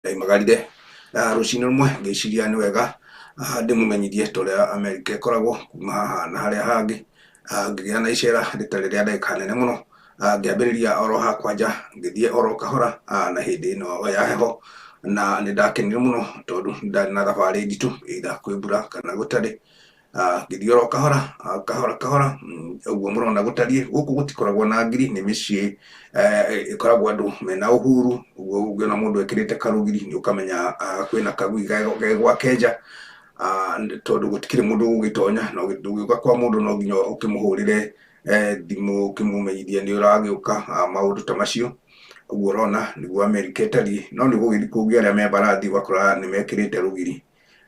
Ndaimagarire rũcinĩ rũmwe ngĩciria nĩ wega ndĩmũmenyithie ta ũrĩa Amerika ĩkoragwo kuma haha na harĩa hangĩ. Ngĩgĩa na icera rĩtarĩ rĩa ndagĩka nene mũno, ngĩambĩrĩria oro hakwa nja, ngĩthiĩ oro kahora na hĩndĩ ĩno ya heho, na nĩ ndakenire mũno tondũ nĩ ndarĩ na thabarĩ nditũ either kwĩ mbura kana gũtarĩ. Ngĩthiĩ oro kahora kahora kahora ũguo mũrona gũtariĩ. Gũkũ gũtikoragwo na ngiri, nĩ mĩciĩ ĩkoragwo andũ mena ũhuru, ũguo ũngĩona mũndũ ekĩrĩte karũgiri nĩ ũkamenya kwĩna kagui ge gwake nja, tondũ gũtikĩrĩ mũndũ ũgũgĩtonya, na ndũngĩũka kwa mũndũ no nginya ũkĩmũhũrĩre thimũ ũkĩmũmenyithie nĩ ũragĩũka, maũndũ ta macio. Ũguo ũrona nĩguo Amerika ĩtariĩ, no nĩ gũgĩthiĩ kũngĩ arĩa me mbarathi ũgakora nĩ mekĩrĩte rũgiri.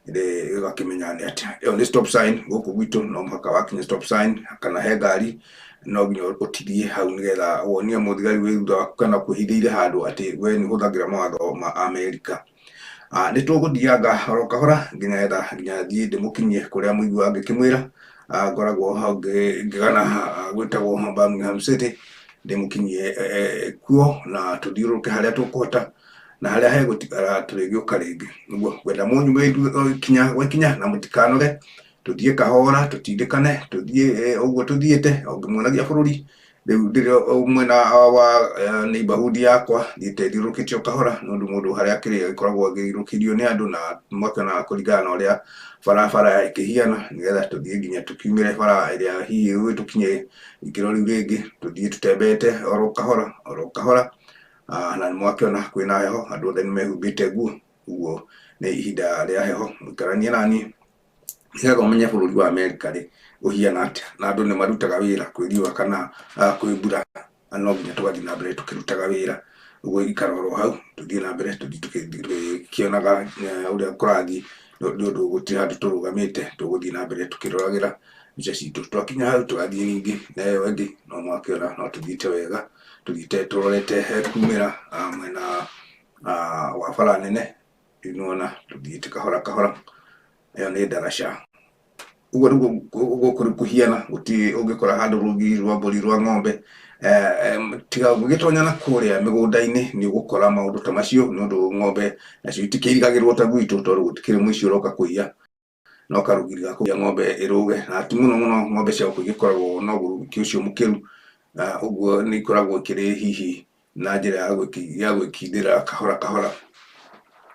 Ũgakĩmenya nĩ atĩa. Ĩyo nĩ stop sign gũkũ gwitũ no mũhaka wakinya stop sign kana he ngari no nginya ũtithie hau nĩgetha wonie mũthigari wĩ thutha waku kana ũkwĩhithĩire handũ atĩ we nĩ ũhũthagĩra mawatho ma Amerika. Nĩ tũgũthianga oro kahora nginya getha nginya thiĩ ndĩmũkinyie kũrĩa mũiguaga ngĩkĩmwĩra. Ngoragwo ngĩgana gwĩtagwo Birmingham City ndĩmũkinyie kuo na tũthiũrũrũke harĩa tũkũhota. Na harĩa hegũtigara tũrĩgĩũka rĩngĩ. Nĩguo ngwenda mũnyume ikinya gwa ikinya na mũtikanoge, tũthiĩ kahora, tũtindĩkane, tũthiĩ ũguo tũthiĩte o ngĩmuonagia bũrũri. Rĩu ndĩrĩ mwena wa neighborhood yakwa, thiĩte thiũrũrũkĩte o kahora, nĩ ũndũ mũndũ harĩa akĩrĩ agĩkoragwo agĩthiũrũrũkĩirio nĩ andũ na mũgakĩona kũringana na ũrĩa barabara ĩkĩhiana, nĩgetha tũthiĩ nginya tũkiumĩre bara ĩrĩa hihi ĩgũgĩtũkinyia ikĩro rĩu rĩngĩ, tũthiĩ tũtembeete oro kahora oro kahora. Na nĩ mwakĩona kwĩna heho, andũ othe nĩ mehumbĩte nguo, ũguo nĩ ihinda rĩa heho. Mũikaranie naniĩ nĩgetha ũmenye bũrũri wa Amerika rĩ ũhiana atĩa, na andũ nĩ marutaga wĩra kwĩ riũa kana kwĩ mbura, na no nginya tũgathiĩ na mbere tũkĩrutaga wĩra. Ũguo ikara oro hau tũthiĩ na mbere tũthiĩ tũkĩonaga ũrĩa kũrathiĩ, nĩ ũndũ gũtirĩ handũ tũrũgamĩte, tũgũthiĩ na mbere tũkĩroragĩra mbica citũ. Twakinya hau tũgathiĩ ningĩ na ĩyo ĩngĩ, no mwakĩona no tũthiĩte wega. Tũthiĩte tũrorete he kumĩra mwena wa bara nene, rĩu nĩwona tũthiĩte kahora kahora, ĩyo nĩ ndaraca. Ũguo nĩguo gũkũ rĩu kũhiana, gũtirĩ ũngĩkora handũ rũgiri rwa mbũri rwa ng'ombe, tiga ũgĩtonya na kũrĩa mĩgũnda-inĩ nĩ ũgũkora maũndũ ta macio, nĩ ũndũ ng'ombe nacio itikĩirigagĩrwo ta gwitũ tondũ gũtikĩrĩ mũici ũroka kũiya. No karũgiri ga kũgia ng'ombe ĩrũge, na ti mũno mũno ng'ombe cia gũkũ igĩkoragwo na ũgũrũki ũcio mũkĩru, ũguo nĩ ikoragwo ikĩrĩ hihi na njĩra ya gwĩkindĩra kahora kahora.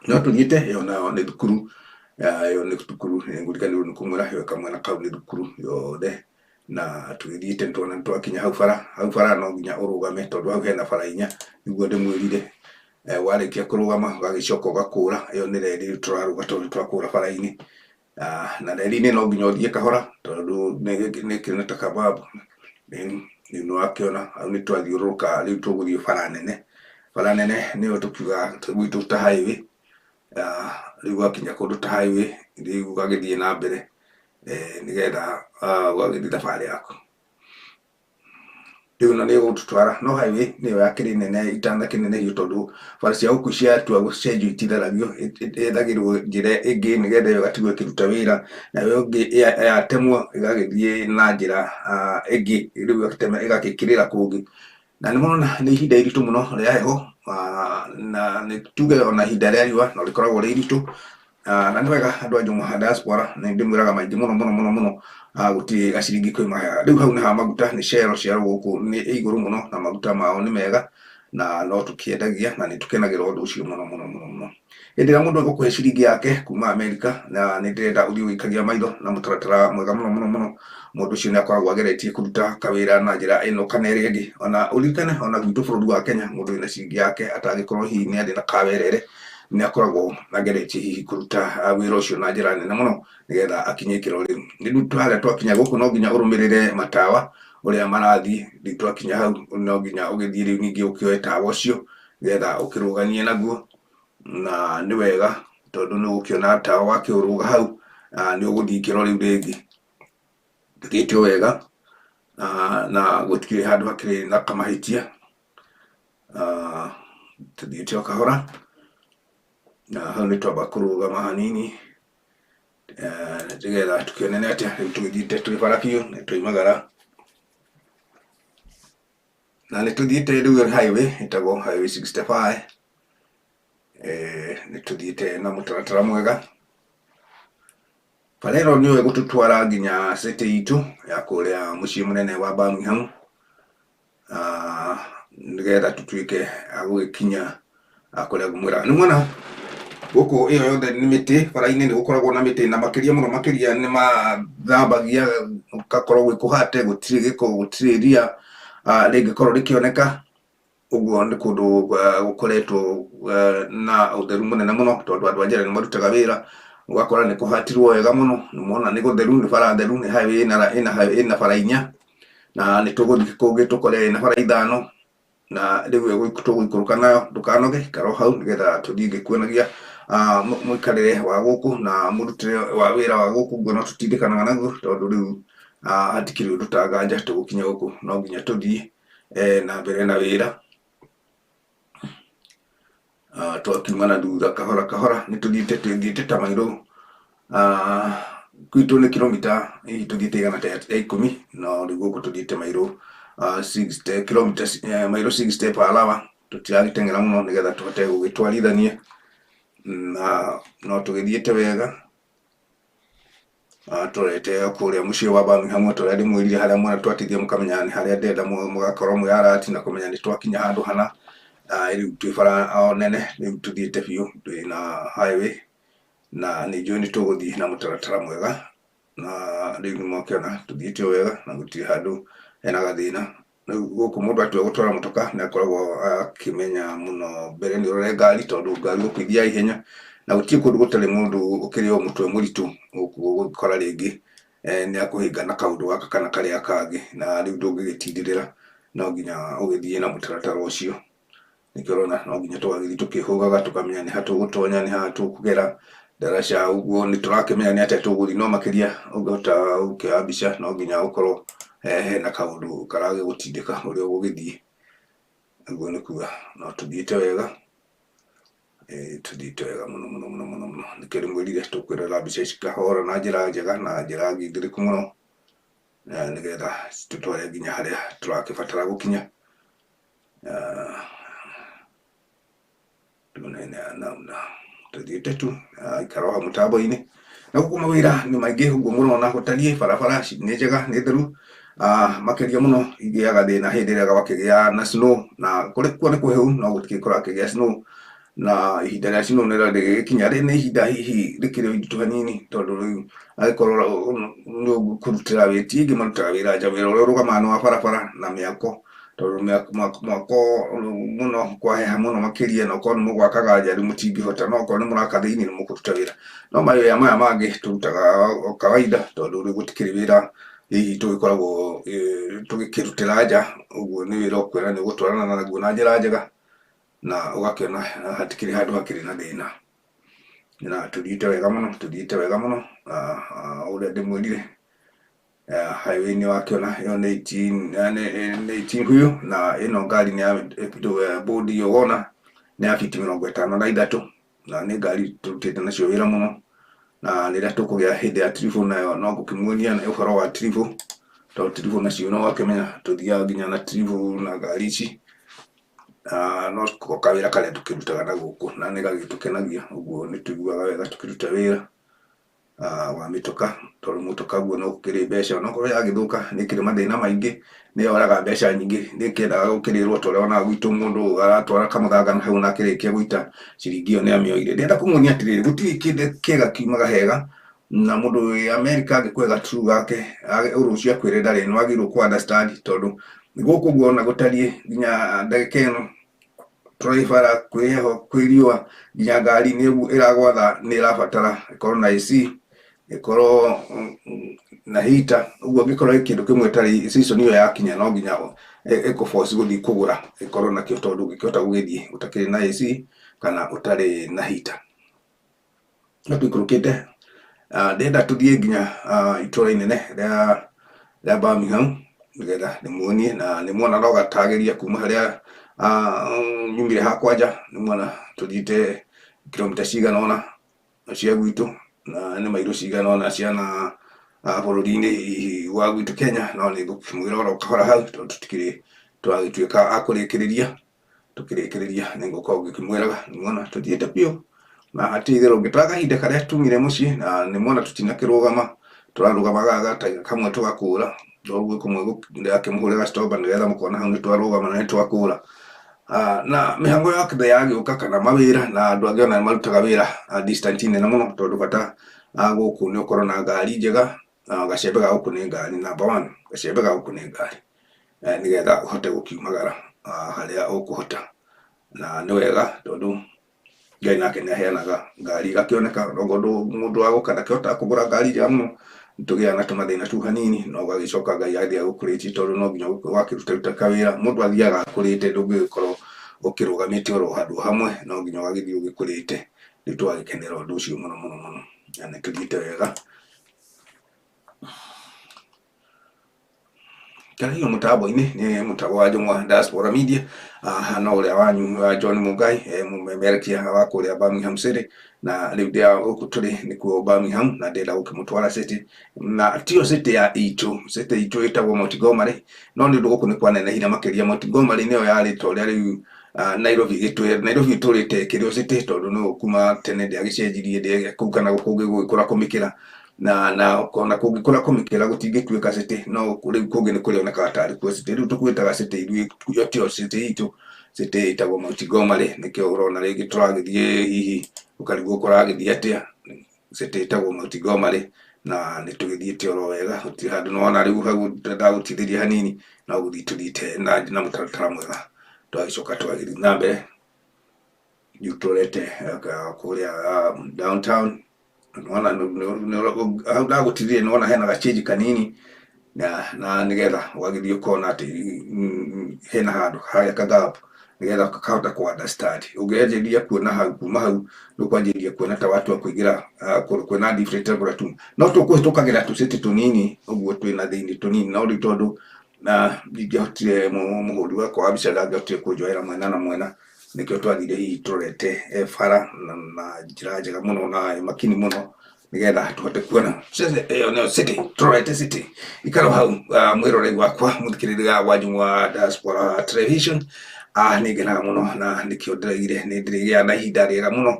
No tũthiĩte, ĩyo nayo nĩ thukuru, ĩyo nĩ thukuru, nĩ ngũriganĩrwo nĩ kũmwĩra ĩyo kamwena kau nĩ thukuru yothe, na tũgĩthiĩte nĩ tuona nĩ twakinya hau bara, hau bara no nginya ũrũgame tondũ hau hena bara inya, nĩguo ndĩmwĩrire. Warĩkia kũrũgama ũgagĩcoka ũgakũra, ĩyo nĩ reri rĩu tũrarũga tondũ nĩ twakũra bara-inĩ. Na reri-inĩ no nginya ũthiĩ kahora tondũ nĩ ĩkĩrĩ na takababu. Rĩu nĩ wakĩona hau nĩ twathiũrũrũka rĩu tũgũthiĩ bara nene. Bara nene nĩyo tũkiugaga gwitũ ta highway. Rĩu wakinya kũndũ ta highway rĩu ũgagĩthiĩ na mbere nĩgetha ũgagĩthiĩ thabarĩ yaku. Rĩu ĩno nĩ ĩgũtũtwara no highway nĩyo yakĩrĩ nene itanakĩnenehio tondũ bara cia gũkũ ciatua gũcenjio ititharagio, yethagĩrwo njĩra ĩngĩ nĩgetha ĩyo ĩgatigwo ĩkĩruta wĩra, nayo ĩngĩ yatemwo ĩgagĩthiĩ na njĩra ĩngĩ rĩu ĩgagĩkĩrĩra kũngĩ. Na nĩ mũrona nĩ ihinda iritũ mũno rĩa heho na nĩ tuge ona ihinda rĩa riũa no rĩkoragwo rĩ iritũ. Na nĩ wega andũ a Jumuiya Diaspora nĩ ndĩmwĩraga maingĩ mũno mũno mũno mũno, gũtirĩ gaciringi kwĩ maheaga. Rĩu hau nĩ ha maguta, nĩ Shell, Shell gũkũ nĩ igũrũ mũno na maguta mao nĩ mega na no tũkĩendagia na nĩ tũkenagĩra ũndũ ũcio mũno mũno mũno mũno. Hĩndĩ ĩrĩa mũndũ egũkũhe ciringi yake kuma Amerika na nĩ ndĩrenda ũthiĩ ũgĩikagia maitho na mũtaratara mwega mũno mũno mũno, mũndũ ũcio nĩ akoragwo ageretie kũruta kawĩra na njĩra ĩno kana ĩrĩa ĩngĩ. Ona ũririkane ona gwitũ bũrũri wa Kenya mũndũ wĩna ciringi yake atangĩkorwo hihi nĩ arĩ na kawerere nĩ akoragwo ageretie hihi kũruta wĩra ũcio na njĩra nene mũno nĩgetha akinye ikĩro rĩu. Rĩu harĩa twakinya gũkũ no nginya ũrũmĩrĩre matawa ũrĩa marathiĩ, rĩu twakinya hau no nginya ũgĩthiĩ rĩu ningĩ ũkĩoe tawa ũcio nĩgetha ũkĩrũganie naguo, na nĩ wega tondũ nĩ ũgũkĩona tawa wakĩrũga hau nĩ ũgũthiĩ ikĩro rĩu rĩngĩ. Tũthiĩte o wega na gũtikĩrĩ handũ hakĩrĩ na kamahĩtia. Tũthiĩte o kahora na hau nĩ twamba kũrũgama hanini nĩgetha tũkĩone nĩ atĩa. Rĩu tũgĩthiĩte twĩ bara biũ nĩ twaumagara na nĩ tũthiĩte rĩu highway ĩtagwo highway 65. Nĩ tũthiĩte na mũtaratara mwega. Bara ĩno nĩyo ĩgũtũtwara nginya city itũ ya kũrĩa mũciĩ mũnene wa Birmingham, nĩgetha tũtuĩke a gũgĩkinya kũrĩa ngũmwĩra. Nĩ muona gũkũ ĩyo yothe nĩ mĩtĩ, bara-inĩ nĩ gũkoragwo na mĩtĩ na makĩria mũno makĩria nĩ mathambagia gũgakorwo gwĩ kũhate, gũtirĩ gĩko, gũtirĩ ria rĩngĩkorwo rĩkĩoneka. Ũguo nĩ kũndũ gũkoretwo na ũtheru mũnene mũno tondũ andũ a njera nĩ marutaga wĩra, ũgakora nĩ kũhatirwo wega mũno, nĩ mona nĩ gũtheru, nĩ bara theru, nĩ highway ĩna bara inya, na nĩ tũgũthiĩ kũngĩ tũkore ĩna bara ithano, na rĩu tũgũikũrũka nayo, ndũkanoge, ikara o hau nĩgetha tũthiĩ ngĩkuonagia mũikarĩre wa gũkũ na mũrutĩre wa wĩra wa gũkũ, nguona tũtindĩkanaga naguo tondũ rĩu hatikĩrĩ ũndũ ta nganja tũgũkinya gũkũ no nginya tũthiĩ na mbere na wĩra. Twakiuma na thutha kahora kahora nĩ tũthiĩte tũthiĩte ta mairũ gwitũ nĩ kilomita hihi tũthiĩte igana ta rĩa ikũmi, no rĩu gũkũ tũthiĩte mairũ 60 kilomita, mairũ 60 per hour, tũtiragĩteng'era mũno nĩgetha tũhote gũgĩtwarithania na no tũgĩthiĩte wega tũrorete kũrĩa mũciĩ wa Birmingham ta ũrĩa ndĩmwĩrire harĩa mwena twatithia mũkamenya nĩ harĩa ndĩrenda mũgakorwo mwĩ alert na kũmenya nĩ twakinya handũ hana. Rĩu twĩ bara o nene, rĩu tũthiĩte biũ twĩna highway na nĩ njũĩ nĩ tũgũthiĩ na mũtaratara mwega, na rĩu nĩ mwakĩona tũthiĩte o wega na gũtirĩ handũ hena gathĩna. Rĩu gũkũ mũndũ atua gũtwara mũtoka nĩ akoragwo akĩmenya mũno mbere nĩ ũrore ngari tondũ ngari gũkũ ithiaga ihenya na gũtirĩ kũndũ gũtarĩ mũndũ ũkĩrĩ o mũtwe mũritũ gũkũ ũgũkora rĩngĩ nĩ akũhĩnga na kaũndũ gaka kana karĩa kangĩ, na rĩu ndũngĩgĩtindĩrĩra, no nginya ũgĩthiĩ na mũtaratara ũcio. Nĩkĩo ũrona no nginya tũgagĩthiĩ tũkĩhũgaga tũkamenya nĩ ha tũgũtonya, nĩ ha tũkũgera ndaraca, ũguo nĩ tũrakĩmenya nĩ atĩa tũgũthiĩ, no makĩria ũngĩhota gũkĩoya mbica no nginya ũkorwo hena kaũndũ karagĩgũtindĩka ũrĩa ũgũgĩthiĩ. Ũguo nĩ kuga no tũthiĩte wega, tũthiĩte wega mũno mũno mũno mũno mũno. Nĩkĩo ndĩmwĩrire tũkwĩrora mbica ici kahora na njĩra njega na njĩra ngindĩrĩku mũno, nĩgetha citũtware nginya harĩa tũrakĩbatara gũkinya. Tuone namna tũthiĩte tu, ikara o hau mũtambo-inĩ. Na gũkũ mawĩra nĩ maingĩ ũguo mũrona gũtariĩ, barabara nĩ njega, nĩ theru, makĩria mũno igĩaga thĩna hĩndĩ ĩrĩa gwakĩgĩa na snow, na kũrĩ kuo nĩ kũhehu no gũtikĩrĩ kũrakĩgĩa snow, na ihinda rĩa snow nĩrĩo rĩgĩkinya rĩ nĩ ihinda hihi rĩkĩrĩ iritũ hanini tondũ rĩu angĩkorwo nĩ ũkũrutĩra wĩra, ti aingĩ marutaga wĩra nja, wĩra ũrĩa ũrũgamaga nĩ wa barabara na mĩako, tondũ mwako mũno kwaheha mũno makĩria na okorwo nĩ mũgwakaga nja rĩu mũtingĩhota, no okorwo nĩ mũraka thĩinĩ nĩ mũkũruta wĩra. No mawĩra maya mangĩ tũrutaga o kawaida tondũ rĩu gũtikĩrĩ wĩra hihi tũgĩkoragwo tũgĩkĩrutĩra nja, ũguo nĩ wĩra ũkuona nĩ ũgũtwarana naguo na njĩra njega na ũgakĩona hatikĩrĩ handũ hakĩrĩ na thĩna. Na tũthiĩte wega mũno, tũthiĩte wega mũno ũrĩa ndĩmwĩrire highway nĩ wakĩona ĩyo nĩ 18, nĩ 18 wheel, na ĩno ngari nĩ ya bodi ĩyo wona nĩ ya fiti 53, na nĩ ngari tũrutĩte nacio wĩra mũno, na rĩrĩa tũkũgĩa hĩndĩ ya tribũ nayo no ngũkĩmuonia ũhoro wa tribũ, tondũ tribũ nacio no wakĩmenya tũthiaga nginya na tribũ na ngari ici, no ko kawĩra karĩa tũkĩrutaga na gũkũ na nĩ gagĩtũkenagia, ũguo nĩ tũiguaga wega tũkĩruta wĩra wa mĩtoka, tondũ mũtoka guo no ũkĩrĩ mbeca, onokorwo yagĩthũka nĩ ĩkĩrĩ mathĩna maingĩ, nĩ yoyaga mbeca nyingĩ, nĩ ĩkĩendaga gũkĩrĩrwo ta ũrĩa wonaga gwitũ mũndũ aratwara kamũthanga hau na akĩrĩkia gũita ciringi ĩyo nĩ amĩoire. Ndĩrenda kũmuonia atĩrĩrĩ, gũtirĩ kĩndũ kĩega kiumaga hega, na mũndũ wĩ Amerika angĩkũhe gatrue gake rũciũ akwĩre ndarĩ, nĩ wagĩrĩirwo kũ understand tondũ gũkũ ũguo ona gũtariĩ nginya ndagĩka ĩno tũrĩ bara kwĩ heho kwĩ riũa, nginya ngari nĩ ĩragwatha nĩ ĩrabatara ĩkorwo na AC, ĩkorwo na heater, ũguo angĩkorwo ĩ kĩndũ kĩmwe ĩtarĩ season ĩyo yakinya no nginya ĩkũ force gũthiĩ kũgũra ĩkorwo nakĩo tondũ ndũngĩkĩhota gũgĩthiĩ ũtakĩrĩ na AC kana ũtarĩ na heater. No tũikũrũkĩte ndĩrenda tũthiĩ nginya itũra inene rĩa Birmingham nĩgetha ndĩmuonie, na nĩ muona no gatagĩria kuma harĩa nyumire hakwa nja, nĩ muona tũthiĩte kilomita cigana ũna cia gwitũ na nĩ mairũ cigana ũna cia na bũrũri-inĩ hihi wa gwitũ Kenya, no nĩ ngũkĩmwĩra oro kahora hau tondũ tũtikĩrĩ tũragĩtuĩka a kũrĩkĩrĩria. Tũkĩrĩkĩrĩria nĩ ngũkorwo ngĩkĩmwĩraga nĩmuona tũthiĩte biũ na hatirĩ itherũ ngĩtara kahinda karĩa tumire mũciĩ na nĩmuona tũtinakĩrũgama tũrarũgamaga gatagĩka kamwe tũgakũra ũguo kũmwe ndĩrakĩmũhũrĩra stop nĩgetha mũkona hau nĩtwarũgama na nĩtwakũra. Na mĩhango yothe yagĩũka kana mawĩra na andũ angĩ ona nĩmarutaga wĩra distance nene mũno tondũ bata gũkũ nĩ ũkorwo na ngari njega na gacembe ga gũkũ nĩ ngari number one, gacembe ga gũkũ nĩ ngari nĩgetha ũhote gũkiumagara harĩa ũkũhota na nĩ wega tondũ Ngai nake nĩ aheanaga ngari igakĩoneka onokorwo mũndũ wa gũka ndakĩhotaga kũgũra ngari njega mũno nĩtũgĩaga na tũmathĩna tũu hanini no ũgagĩcoka Ngai athiĩ agũkũrĩtie tondũ no nginya wakĩrutaruta kawĩra mũndũ athiaga akũrĩte ndũngĩgĩkorwo ũkĩrũgamĩte oro handũ hamwe no nginya ũgagĩthiĩ ũgĩkũrĩte rĩu tũgagĩkenera ũndũ ũcio mũno mũno mũno na nĩtũthiĩte wega. Karĩo mũtambo-inĩ nĩ mũtambo wa Njũng'wa Diaspora Media no ũrĩa wanyu John Mũngai mũmemerekia wa kũrĩa Birmingham City na rĩu ndĩ gũkũ tũrĩ nĩkuo Birmingham na ndĩrenda gũkĩmũtwara city na tiyo city ya itũ, city itũ ĩtagwo Montgomery no nĩ ũndũ gũkũ nĩ kwanenehire makĩria Montgomery nĩyo yarĩ ta ũrĩa rĩu Nairobi ĩgĩtwĩra Nairobi ĩtũrĩte ĩkĩrĩ o city tondũ no kuma tene ndĩagĩcenjirie kũu kana kũngĩ gũgĩkũra kũmĩkĩra na ona kũngĩkũra kũmĩkĩra gũtingĩtuĩka city no rĩu kũngĩ nĩ kũrĩonekaga tarĩ kuo city rĩu tũgwĩtaga city ithuĩ yo tiyo city itũ, city ĩtagwo Montgomery nĩkĩo ũrona rĩngĩ tũragĩthiĩ hihi ũkarigwo kũragĩthiĩ atĩa, city ĩtagwo Montgomery na nĩ tũgĩthiĩte oro wega gũtirĩ handũ nĩwona rĩu hau ndagũtithĩria hanini no gũthiĩ tũthiĩte na mũtaratara mwega tũgagĩcoka tũgagĩthiĩ na mbere rĩu tũrorete kũrĩa downtown nĩwona hau ndagũtithĩria nĩwona hena gachange kanini na nĩgetha ũgagĩthiĩ ũkona atĩ hena handũ harĩa ka gap nĩgetha ũkahota kũ understand ũngĩanjĩrĩria kuona hau kuma hau nĩũkwanjĩrĩria kuona ta watua kũingĩra kwĩna different kũrĩa tu no tũkũhĩtũkagĩra tũcity tũnini ũguo twĩna thĩinĩ tũnini no rĩu tondũ na ndingĩahotire mũhũri wakwa wa mbica ndangĩahotire kũnjoera mwena na mwena nĩkĩo twathire hihi tũrorete bara na njĩra njega mũno na makini mũno nĩgetha tũhote kuona ĩyo nĩyo city tũrorete city ikara hau mwĩroreri wakwa mũthikĩrĩria wa Njũng'wa Diaspora Television nĩ ngenaga mũno na nĩkĩo ndĩraigire nĩ ndĩrĩgĩaga na ihinda rĩega mũno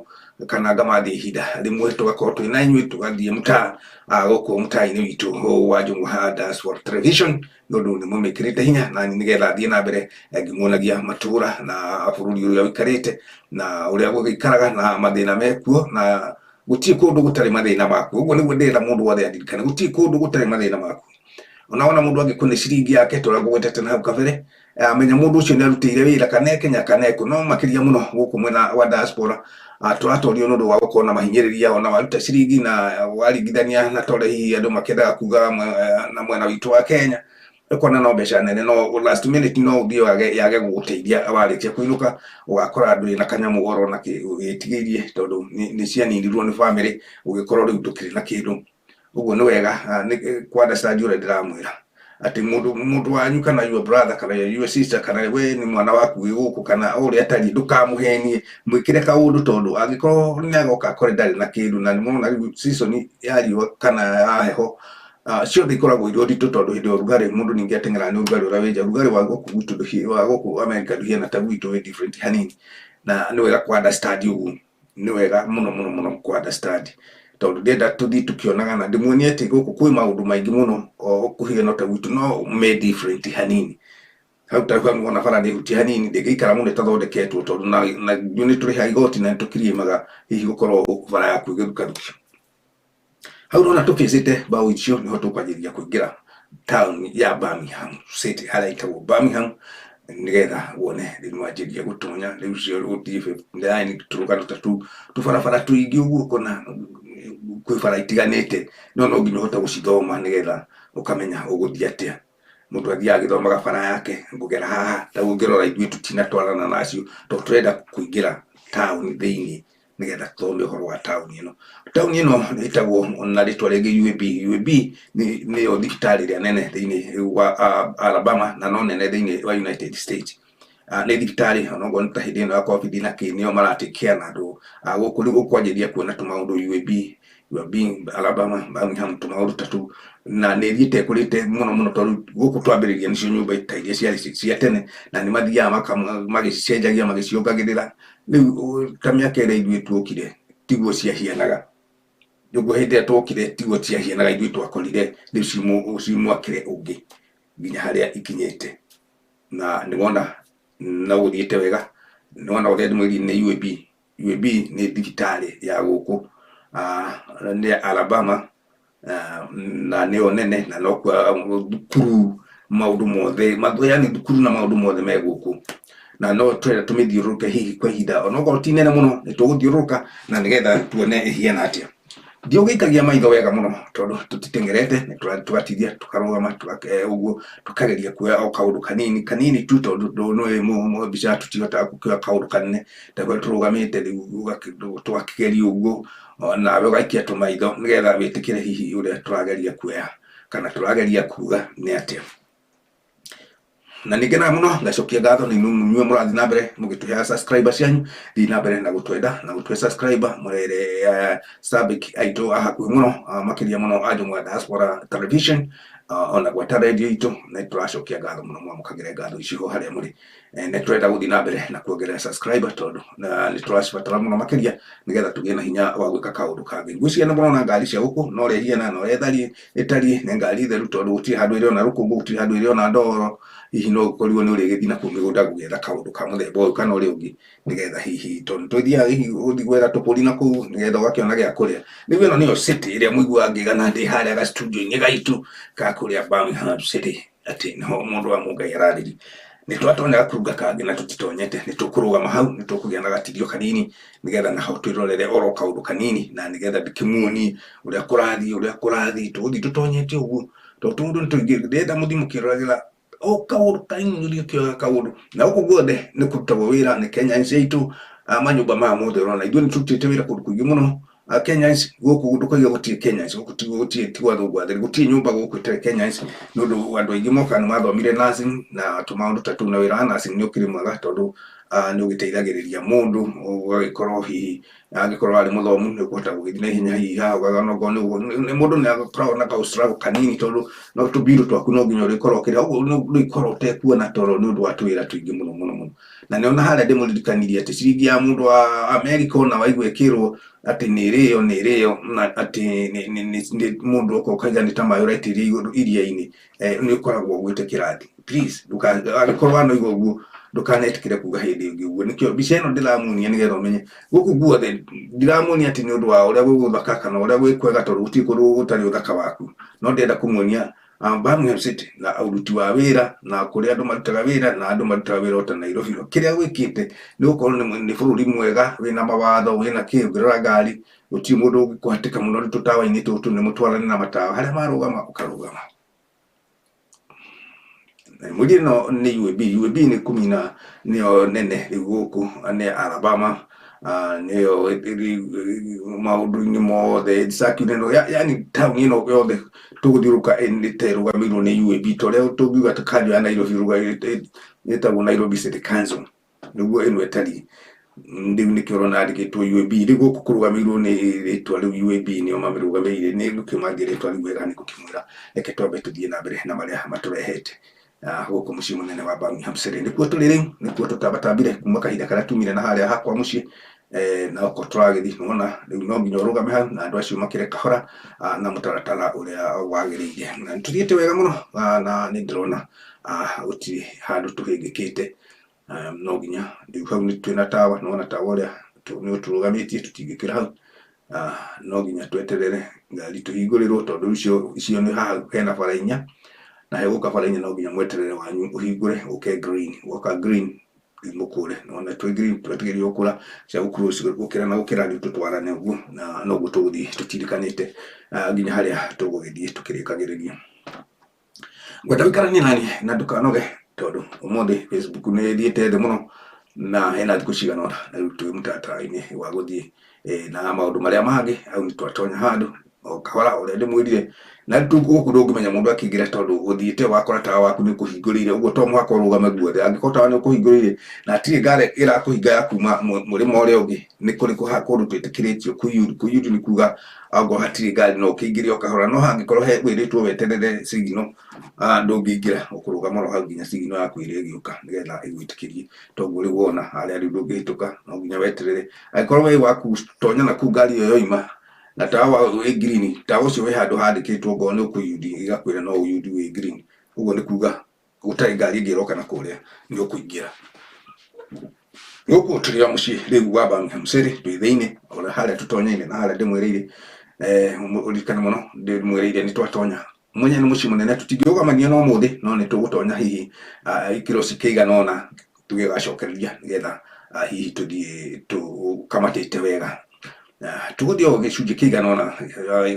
kana ngamathia ihinda rĩmwe tũgakorwo twĩ na inyuĩ tũgathiĩ mũtaa gũkũ mũtaa-inĩ witũ wa Njũng'wa Diaspora Television nĩ ũndũ nĩ mũmĩkĩrĩte hinya na nĩgetha thiĩ na mbere ngĩmuonagia matũra na bũrũri ũrĩa ũikarĩte na ũrĩa gũgĩikaraga na mathĩna mekuo na gũtirĩ kũndũ gũtarĩ mathĩna makuo ũguo nĩguo ndĩrenda mũndũ wothe aririkane gũtirĩ kũndũ gũtarĩ mathĩna makuo ona wona mũndũ angĩkũne ciringi yake ta ũrĩa ngũgwetete na hau kabere amenya mũndũ ũcio nĩ arutĩire wĩra kana e Kenya kana ekũ no makĩria mũno gũkũ mwena wa diaspora tũratorio nĩ ũndũ wa gũkorwo na mahinyĩrĩria ona waruta ciringi na waringithania na ta ũrĩa hihi andũ makĩendaga kuga na mwena witũ wa Kenya ũkona no mbeca nene no last minute no ũthiĩ yage gũgũteithia warĩkia kũinũka ũgakora ndũrĩ na kanyamũ orona wĩtigĩirie tondũ nĩ cianinirwo nĩ bamĩrĩ ũgĩkorwo rĩu ndũkĩrĩ na kĩndũ ũguo nĩ wega kũ understand ũrĩa ndĩramwĩra atĩ mũndũ wanyu kana your brother kana your sister kana we nĩ mwana waku wĩ gũkũ kana ũrĩa atariĩ ndũkamũhenie mwĩkĩre kaũndũ tondũ angĩkorwo nĩ agoka akore ndarĩ na kĩndũ na nĩmwona rĩu season ya riũa kana ya heho ciothe ikoragwo irĩ nditũ tondũ hĩndĩ ya ũrugarĩ mũndũ ningĩ ateng'eraga nĩ ũrugarĩ ũrĩa wĩ nja ũrugarĩ wa gũkũ gwitũ wa gũkũ America ndũhiana ta gwitũ wĩ different hanini na nĩ wega kũ understand ũguo nĩ wega mũno mũno mũno kũ understand tondũ ndĩrenda tũthiĩ tũkĩonaga na ndĩmuonie atĩ gũkũ kwĩ maũndũ maingĩ mũno kũhiana ta gwitũ no me different hanini hau ta hau nĩwona bara nĩ hutie hanini ndĩngĩikara mũno ĩtathondeketwo tondũ na ithuĩ nĩ tũrĩhaga igoti na nĩ tũkirimaga hihi gũkorwo bara yaku ĩgĩthukathukia hau ũrona tũbĩcĩte mbaũ icio nĩho tũkwanjĩrĩria kũingĩra town ya Birmingham City harĩa ĩtagwo Birmingham nĩgetha wone rĩu nĩwanjĩrĩria gũtonya rĩu ũcio ũthiĩ tũrũgano ta tũbarabara tũingĩ ũguo ũkona kwĩ bara itiganĩte no no nginya ũhote gũcithoma nĩgetha ũkamenya ũgũthiĩ atĩa mũndũ athiaga agĩthomaga bara yake ngũgera haha ta ũngĩrora ithuĩ tũtinatwarana nacio tondũ tũrenda kũingĩra taũni thĩinĩ nĩgetha tũthome ũhoro wa taũni ĩno. Taũni ĩno ĩtagwo na rĩtwa rĩngĩ UAB. UAB nĩyo thibitarĩ ĩrĩa nene thĩinĩ wa Alabama na no nene thĩinĩ wa United States. Nĩ thibitarĩ onokorwo nĩ ta hĩndĩ ĩno ya COVID na kĩ nĩo mara take care na andũ gũkũ rĩu ũkwanjĩrĩria kuona tũmaũndũ UAB. You are being Alabama, Birmingham, tũmaũndũ ta tũu, na nĩ ĩthiĩte ĩkũrĩte mũno mũno, tondũ gũkũ twambĩrĩria nĩcio nyũmba ta iria ciarĩ cia tene, na nĩ mathiaga magĩcenjagia magĩciongagĩrĩra. Rĩu ta mĩaka ĩrĩa ithuĩ tuokire tiguo ciahianaga, ũguo hĩndĩ ĩrĩa tuokire tiguo ciahianaga, ithuĩ twakorire rĩu ci mwakĩre ũngĩ nginya harĩa ikinyĩte. Na nĩwona no gũthiĩte wega, nĩwona ũrĩa ndĩmwĩrire nĩ UAB. UAB nĩ thibitarĩ ya gũkũ nĩ Alabama, na nĩyo nene, na nokuo thukuru maũndũ mothe, yani thukuru na maũndũ mothe me gũkũ, na no twenda tũmĩthiũrũrũke hihi kwa ihinda onokorwo ti nene mũno, nĩ tũgũthiũrũrũka na nĩgetha tuone ĩhiana atĩa. Thiĩ ũgĩikagia maitho wega mũno, tondũ tũtiteng'erete, nĩ tũgatithia tũkarũgama ũguo, tũkageria kuoya o kaũndũ kanini kanini tu, tondũ nĩ mbica tũtihotaga kuoya kaũndũ kanene ta ũrĩa tũrũgamĩte rĩu, tũgakĩgeria ũguo nawe ũgaikia tũmaitho nĩgetha wĩtĩkĩre hihi ũrĩa tũrageria kuoya kana tũrageria kuga nĩ atĩa. Na nĩ ngenaga mũno, ngacokia ngatho nĩ inyuĩ mũrathiĩ na mbere mũgĩtũheaga subscriber cianyu. Thiĩ na mbere na gũtwenda na gũtũhe subscriber, mũrere sabik aitũ a hakuhĩ mũno, makĩria mũno a Njũng'wa Diaspora Television, ona gwata radio itũ, nĩ tũracokia ngatho mũno, mwamũkagĩre ngatho icio harĩa mũrĩ. Nĩ tũrenda gũthiĩ na mbere na kuongerera subscriber, tondũ nĩ tũracibatara mũno makĩria nĩgetha tũgĩe na hinya wa gwĩka kaũndũ kangĩ. Ngwĩciria nĩ mũrona ngari cia gũkũ no ũrĩa ihiana na ũrĩa ĩtariĩ, nĩ ngari theru, tondũ gũtirĩ handũ ĩrĩ ona rũkũngũ, gũtirĩ handũ ĩrĩ ona ndoro. Hihi no ũkorirwo nĩ ũrĩgĩthiĩ na kũu mĩgũnda gũgĩetha kaũndũ ka mũthemba ũyũ kana ũrĩa ũngĩ, nĩgetha hihi tondũ tũthiaga hihi gũthiĩ gwetha tũbũri na kũu nĩgetha ũgakĩona gĩa kũrĩa. Rĩu ĩno nĩyo city ĩrĩa mũiguaga ngĩgana ndĩ harĩa ga studio-inĩ gaitũ ka kũrĩa Birmingham City, atĩ nĩho mũndũ wa Mũngai ararĩria. Nĩ twatonya gakurunga kangĩ na tũtitonyete, nĩ tũkũrũgama hau, nĩ tũkũgĩa na gatirio kanini nĩgetha naho twĩrorere oro kaũndũ kanini, na nĩgetha ndĩkĩmuonie ũrĩa kũrathiĩ, ũrĩa kũrathiĩ. Tũgũthiĩ tũtonyete ũguo tondũ tũũndũ nĩ tũingĩ, ndĩrenda mũthiĩ mũkĩroragĩra o kaũndũ kanini, ũthiĩ ũkĩoyaga kaũndũ. Na gũkũ guothe nĩ kũrutagwo wĩra nĩ Kenyans aitũ, manyũmba maya mothe ũrona ithuĩ nĩ tũrutĩte wĩra kũndũ kũingĩ mũno. Kenyans gũkũ ndũkauge gũtirĩ Kenyans, gũkũ gũtirĩ, ti gwa thũngũ atheri, gũtirĩ nyũmba gũkũ ĩtarĩ Kenyans, nĩ ũndũ andũ aingĩ mokaga nĩ mathomire nursing na tũmaũndũ ta tũu, na wĩra wa nursing nĩ ũkĩrĩ mwega, tondũ nĩ ũgĩteithagĩrĩria mũndũ, ũgagĩkorwo hihi angĩkorwo arĩ mũthomu nĩ ũkũhota gũgĩthiĩ na ihenya, hihi haha ũgagĩa onokorwo nĩ mũndũ nĩ akoragwo na ka struggle kanini, tondũ no tũmbirũ twaku no nginya ũrĩkorwo ũkĩrĩha, ũguo ndũgĩkorwo ũtekuona toro nĩ ũndũ wa tũwĩra tũingĩ mũno mũno mũno. Na nĩona harĩa ndĩmũririkanirie atĩ ciringi ya mũndũ wa Amerika ona waigua ĩkĩrwo atĩ nĩ ĩrĩo, nĩ ĩrĩo, na atĩ nĩ mũndũ oka ũkaiga nĩ ta maĩ ũraitĩrĩria igũrũ iria-inĩ, nĩ ũkoragwo ũgwĩte kĩrathi. Please, angĩkorwo wanaigua ũguo ndũkanetĩkĩre kuga hĩndĩ ĩngĩ ũguo. Nĩkĩo mbica ĩno ndĩramuonia nĩgetha ũmenye gũkũ guothe ndiramuonia atĩ nĩ ũndũ wa ũrĩa gwĩ gũthaka kana ũrĩa gwĩ kwega, tondũ gũtirĩ kũndũ gũtarĩ ũthaka waku, no ndĩrenda kũmuonia Birmingham City na ũruti wa wĩra na kũrĩa andũ marutaga wĩra, na andũ marutaga wĩra o ta Nairobi. Kĩrĩa gwĩkĩte nĩ gũkorwo nĩ bũrũri mwega wĩna mawatho, wĩna kĩ, ũngĩrora ngari gũtirĩ mũndũ ũngĩkũhatĩka mũno nĩ tũtawa-inĩ tũtũ, nĩ mũtwarane na matawa, harĩa marũgama ũkarũgama. Mwĩrĩ ĩno nĩ UAB, UAB nĩ kumina nĩyo nene rĩu gũkũ nĩ Alabama, nĩyo maũndũ-inĩ mothe circuit ĩno, yani taũni ĩno yothe tũgũthiũrũrũka nĩ ta ĩrũgamĩrĩirwo nĩ UAB, ta ũrĩa tũngiuga ta kanjũ ya Nairobi ĩtagwo Nairobi City Council, nĩguo ĩno ĩtariĩ. Rĩu nĩkĩo ũrona yandĩkĩtwo UAB. Rĩu gũkũ kũrũgamĩrĩirwo nĩ rĩtwa rĩu UAB, nĩo mamĩrũgamĩrĩire. Nĩ ngũkĩmanthia rĩtwa rĩu wega, nĩ ngũkĩmwĩra. Reke twambe tũthiĩ na mbere na marĩa matũrehete gũkũ mũciĩ mũnene wa Birmingham City. Nĩkuo tũrĩ rĩu, nĩkuo tũtambatambire kuma kahinda karĩa tumire na harĩa hakwa mũciĩ, na oko tũragĩthiĩ. Nĩwona rĩu no nginya ũrũgame hau na andũ acio makĩre kahora, na mũtaratara ũrĩa wagĩrĩire. Na nĩtũthiĩte wega mũno, na nĩ ndĩrona gũtirĩ handũ tũhĩngĩkĩte. No nginya rĩu hau nĩ twĩna tawa, nĩwona tawa ũrĩa nĩ ũtũrũgamĩtie, tũtingĩkĩra hau. No nginya tweterere ngari tũhingũrĩrwo, tondũ icio nĩ haha hena bara inya, na hegũka bara inya no nginya mweterere wanyu ũhingũre ũke green, woka green mũkũre. Nĩwona twĩ green twetĩkĩrio gũkũra, cia gũ-cross gũkĩra na gũkĩra, rĩu tũtwarane ũguo, na noguo tũgũthiĩ tũtindĩkanĩte nginya harĩa tũgũgĩthiĩ tũkĩrĩkagĩrĩria. Ngwenda ũikaranie nani na ndũkanoge, tondũ ũmũthĩ Facebook nĩ ĩthiĩte thĩ mũno na hena thikũ cigana ũna, na rĩu twĩ mũtaratara-inĩ wa gũthiĩ na maũndũ marĩa mangĩ. Hau nĩ twatonya handũ O kahora ũrĩa ndĩmwĩrire. Na rĩu gũkũ ndũngĩmenya mũndũ akĩingĩra tondũ ũthiĩte wakora tawa waku nĩ ũkũhingũrĩire, ũguo to mũhaka ũrũgame guothe. Angĩkorwo tawa nĩ ũkũhingũrĩire na hatirĩ ngari ĩrakũhinga ya kuma mũrĩmo ũrĩa ũngĩ, nĩ kũrĩ kũndũ twĩtĩkĩrĩtio kũiyũru. Kũiyũru nĩ kuga angorwo hatirĩ ngari no ũkĩingĩre o kahora, no hangĩkorwo he wĩrĩtwo weterere signal, ndũngĩingĩra, ũkũrũgama oro hau nginya signal yaku ĩrĩa ĩgĩũka nĩgetha ĩgwĩtĩkĩrie. Toguo rĩu wona harĩa rĩu ndũngĩhĩtũka, no nginya weterere. Angĩkorwo we waku tonya na kũu ngari ĩyo yoima na tawa wĩ green, tawa ũcio wĩ handũ handĩkĩtwo ngorwo nĩ ũkũiyũria ĩgakwĩra no ũiyũrie wĩ green. Ũguo nĩ kuga gũtarĩ ngari ĩngĩ ĩroka na kũrĩa nĩ ũkũingĩra. Gũkũ tũrĩ o mũciĩ rĩu wa Birmingham City twĩ thĩinĩ ona harĩa tũtonyeire na harĩa ndĩmwĩrĩire, ũririkane mũno ndĩmwĩrĩire nĩ twatonya mwenye nĩ mũciĩ mũnene tũtingĩũgamania na ũmũthĩ no nĩ tũgũtonya hihi ikĩro cikĩigana ũna tũgĩgacokereria nĩgetha hihi tũthiĩ tũkamatĩte wega. Tũgũthiĩ o gĩcunjĩ kĩigana ũna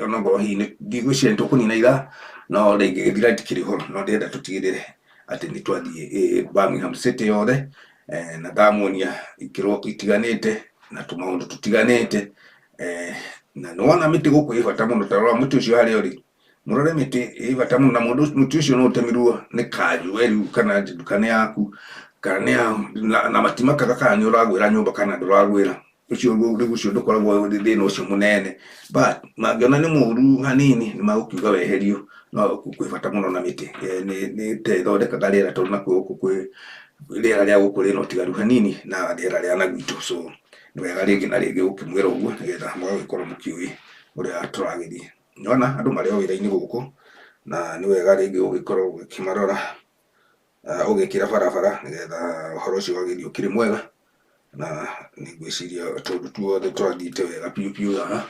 onokorwo hihi ndigwĩciria nĩ tũkũnina ithaa no rĩngĩgĩthira rĩtikĩrĩ ũhoro no ndĩrenda tũtigĩrĩre atĩ nĩ twathiĩ Birmingham City yothe na ndamuonia ikĩro itiganĩte na tũmaũndũ tũtiganĩte, na nĩ wona mĩtĩ gũkũ ĩ bata mũno, ta rora mũtĩ ũcio harĩa ũrĩ, mũrore mĩtĩ ĩ bata mũno na mũtĩ ũcio no ũtemirwo nĩ kanjũ we rĩu kana nduka nĩ yaku kana nĩ ya na matimakaga kana nĩ ũragwĩra nyũmba kana ndũragwĩra. Ũcio rĩu ũcio ndũkoragwo wĩ thĩna ũcio mũnene, but mangĩona nĩ mũru hanini nĩ magũkiuga weherio, no kwĩ bata mũno na mĩtĩ, nĩ ta ĩthondekaga rĩera tondũ nakuo gũkũ kwĩ rĩera rĩa gũkũ rĩna ũtiganu hanini na rĩera rĩa na gwitũ, so nĩ wega rĩngĩ na rĩngĩ gũkĩmwĩra ũguo nĩgetha mũgagĩkorwo mũkĩũĩ ũrĩa tũragĩthiĩ. Nĩwona andũ marĩ o wĩra-inĩ gũkũ na nĩ wega rĩngĩ gũgĩkorwo ũgĩkĩmarora ũgĩkĩra barabara nĩgetha ũhoro ũcio ũgagĩthiĩ ũkĩrĩ mwega na nĩ ngwĩciria tũndũ tuothe twathiĩte wega biũ biũ haha.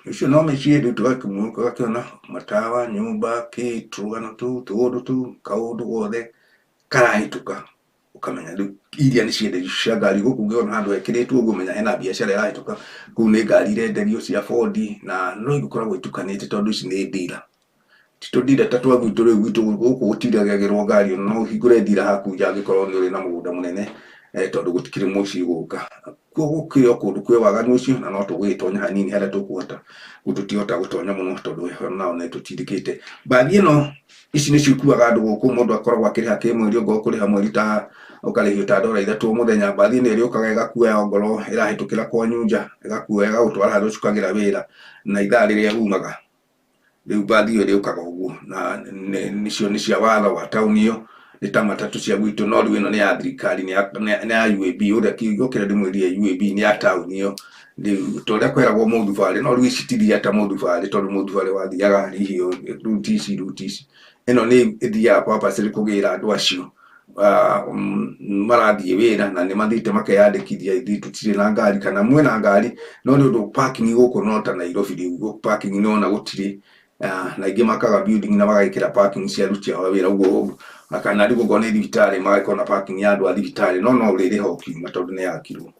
Icio no mĩciĩ rĩu tũgakĩona matawa, nyũmba, kĩ, tũrũgano tũu, tũũndũ tũu, kaũndũ gothe karahĩtũka ũkamenya rĩu iria nĩ cienderio cia ngari gũkũ ũngĩona handũ hekĩrĩtwo ũguo menya hena biacara ĩrahĩtũka kũu nĩ ngari irenderio cia Ford na no igĩkoragwo itukanĩte tondũ ici nĩ dealer. Ti tũ dealer ta twa gwitũ rĩu gwitũ gũkũ gũtiragagĩrwo ngari ona no ũhingũre dealer haku nja angĩkorwo nĩ ũrĩ na mũgũnda mũnene tondũ gũtikĩrĩ mũciĩ gũka. Kuo gũkĩrĩ o kũndũ kwĩ waganu ũcio na no tũgũgĩtonya hanini harĩa tũkũhota, tũtihota gũtonya mũno tondũ heho nao nĩ ĩtũtindĩkĩte. Mbathi ĩno ici nĩcio ikuaga andũ gũkũ mũndũ akoragwo akĩrĩha kĩmweri ongorwo ũkũrĩha mweri ta ũkarĩhio ta ndora 3 o mũthenya. Mbathi ĩno ĩrĩũkaga ĩgakuoya ongorwo ĩrahĩtũkĩra kwanyu nja ĩgakuoya ĩgagũtwara harĩa ũcukagĩra wĩra na ithaa rĩrĩa umaga. Rĩu mbathi ĩyo ĩrĩũkaga ũguo na nĩcio nĩ cia watho wa taũni ĩyo, nĩ ta matatũ cia gwitũ no rĩu ĩno nĩ ya thirikari nĩ ya UAB ũrĩa kiugo kĩrĩa ndĩmwĩrire UAB nĩ ya taũni ĩyo. Rĩu ta ũrĩa kweragwo mũthubarĩ no rĩu ici citithiaga ta mũthubarĩ tondũ mũthubarĩ wathiaga hihi route ici route ici. Ĩno nĩ ĩthiaga purposely kũgĩra andũ acio marathiĩ wĩra na nĩ mathiĩte makeyandĩkithia ithuĩ tũtirĩ na ngari kana mwĩna ngari no nĩ ũndũ parking gũkũ no ta Nairobi rĩu parking nĩ wona gũtirĩ, na aingĩ makaga building na magekĩra parking cia aruti ao a wĩra ũguo kana rĩu okorwo nĩ thibitarĩ magakorwo na parking ya andũ a thibitarĩ no no ũrĩrĩha ũkiuma tondũ nĩ yakirwo.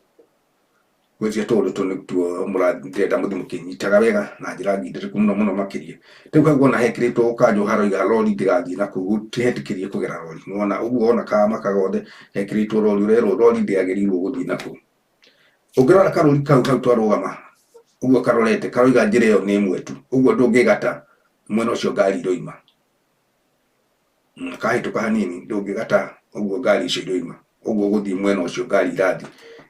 Ngwĩciria tũũndũ tũu nĩtuo ndĩrenda mũthiĩ mũkĩnyitaga wega na njĩra ngindĩrĩku mũno mũno makĩria. Rĩu hau wona hekĩrĩtwo kanjũ haroiga rori ndĩgathiĩ na kũu tihetĩkĩrie kũgera rori. Nĩwona ũguo wona kamaka gothe hekĩrĩtwo rori ũrerwo rori ndĩagĩrĩirwo gũthiĩ na kũu. Ũngĩrora karori kau hau twarũgama ũguo karorete karoiga njĩra ĩyo nĩ ĩmwe tu, ũguo ndũngĩgata mwena ũcio ngari iroima. Kahĩtũka hanini ndũngĩgata ũguo ngari icio iroima, ũguo ũgũthiĩ mwena ũcio ngari irathiĩ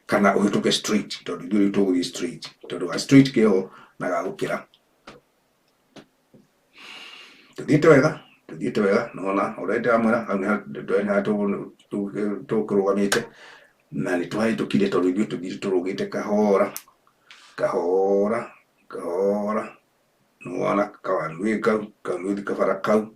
kana ũhĩtũke straight tondũ ithuĩ rĩu tũgũthiĩ straight tondũ ga straight keho na ga gũkĩra. Tũthiĩte wega, tũthiĩte wega nĩwona ũrĩa ndĩramwĩra hau nĩ harĩa tũkũrũgamĩte na nĩ twahĩtũkire tondũ ithuĩ tũthiĩte tũrũgĩte kahora, kahora, kahora. Nĩwona kawanũĩ kau, kanuthi kabara kau,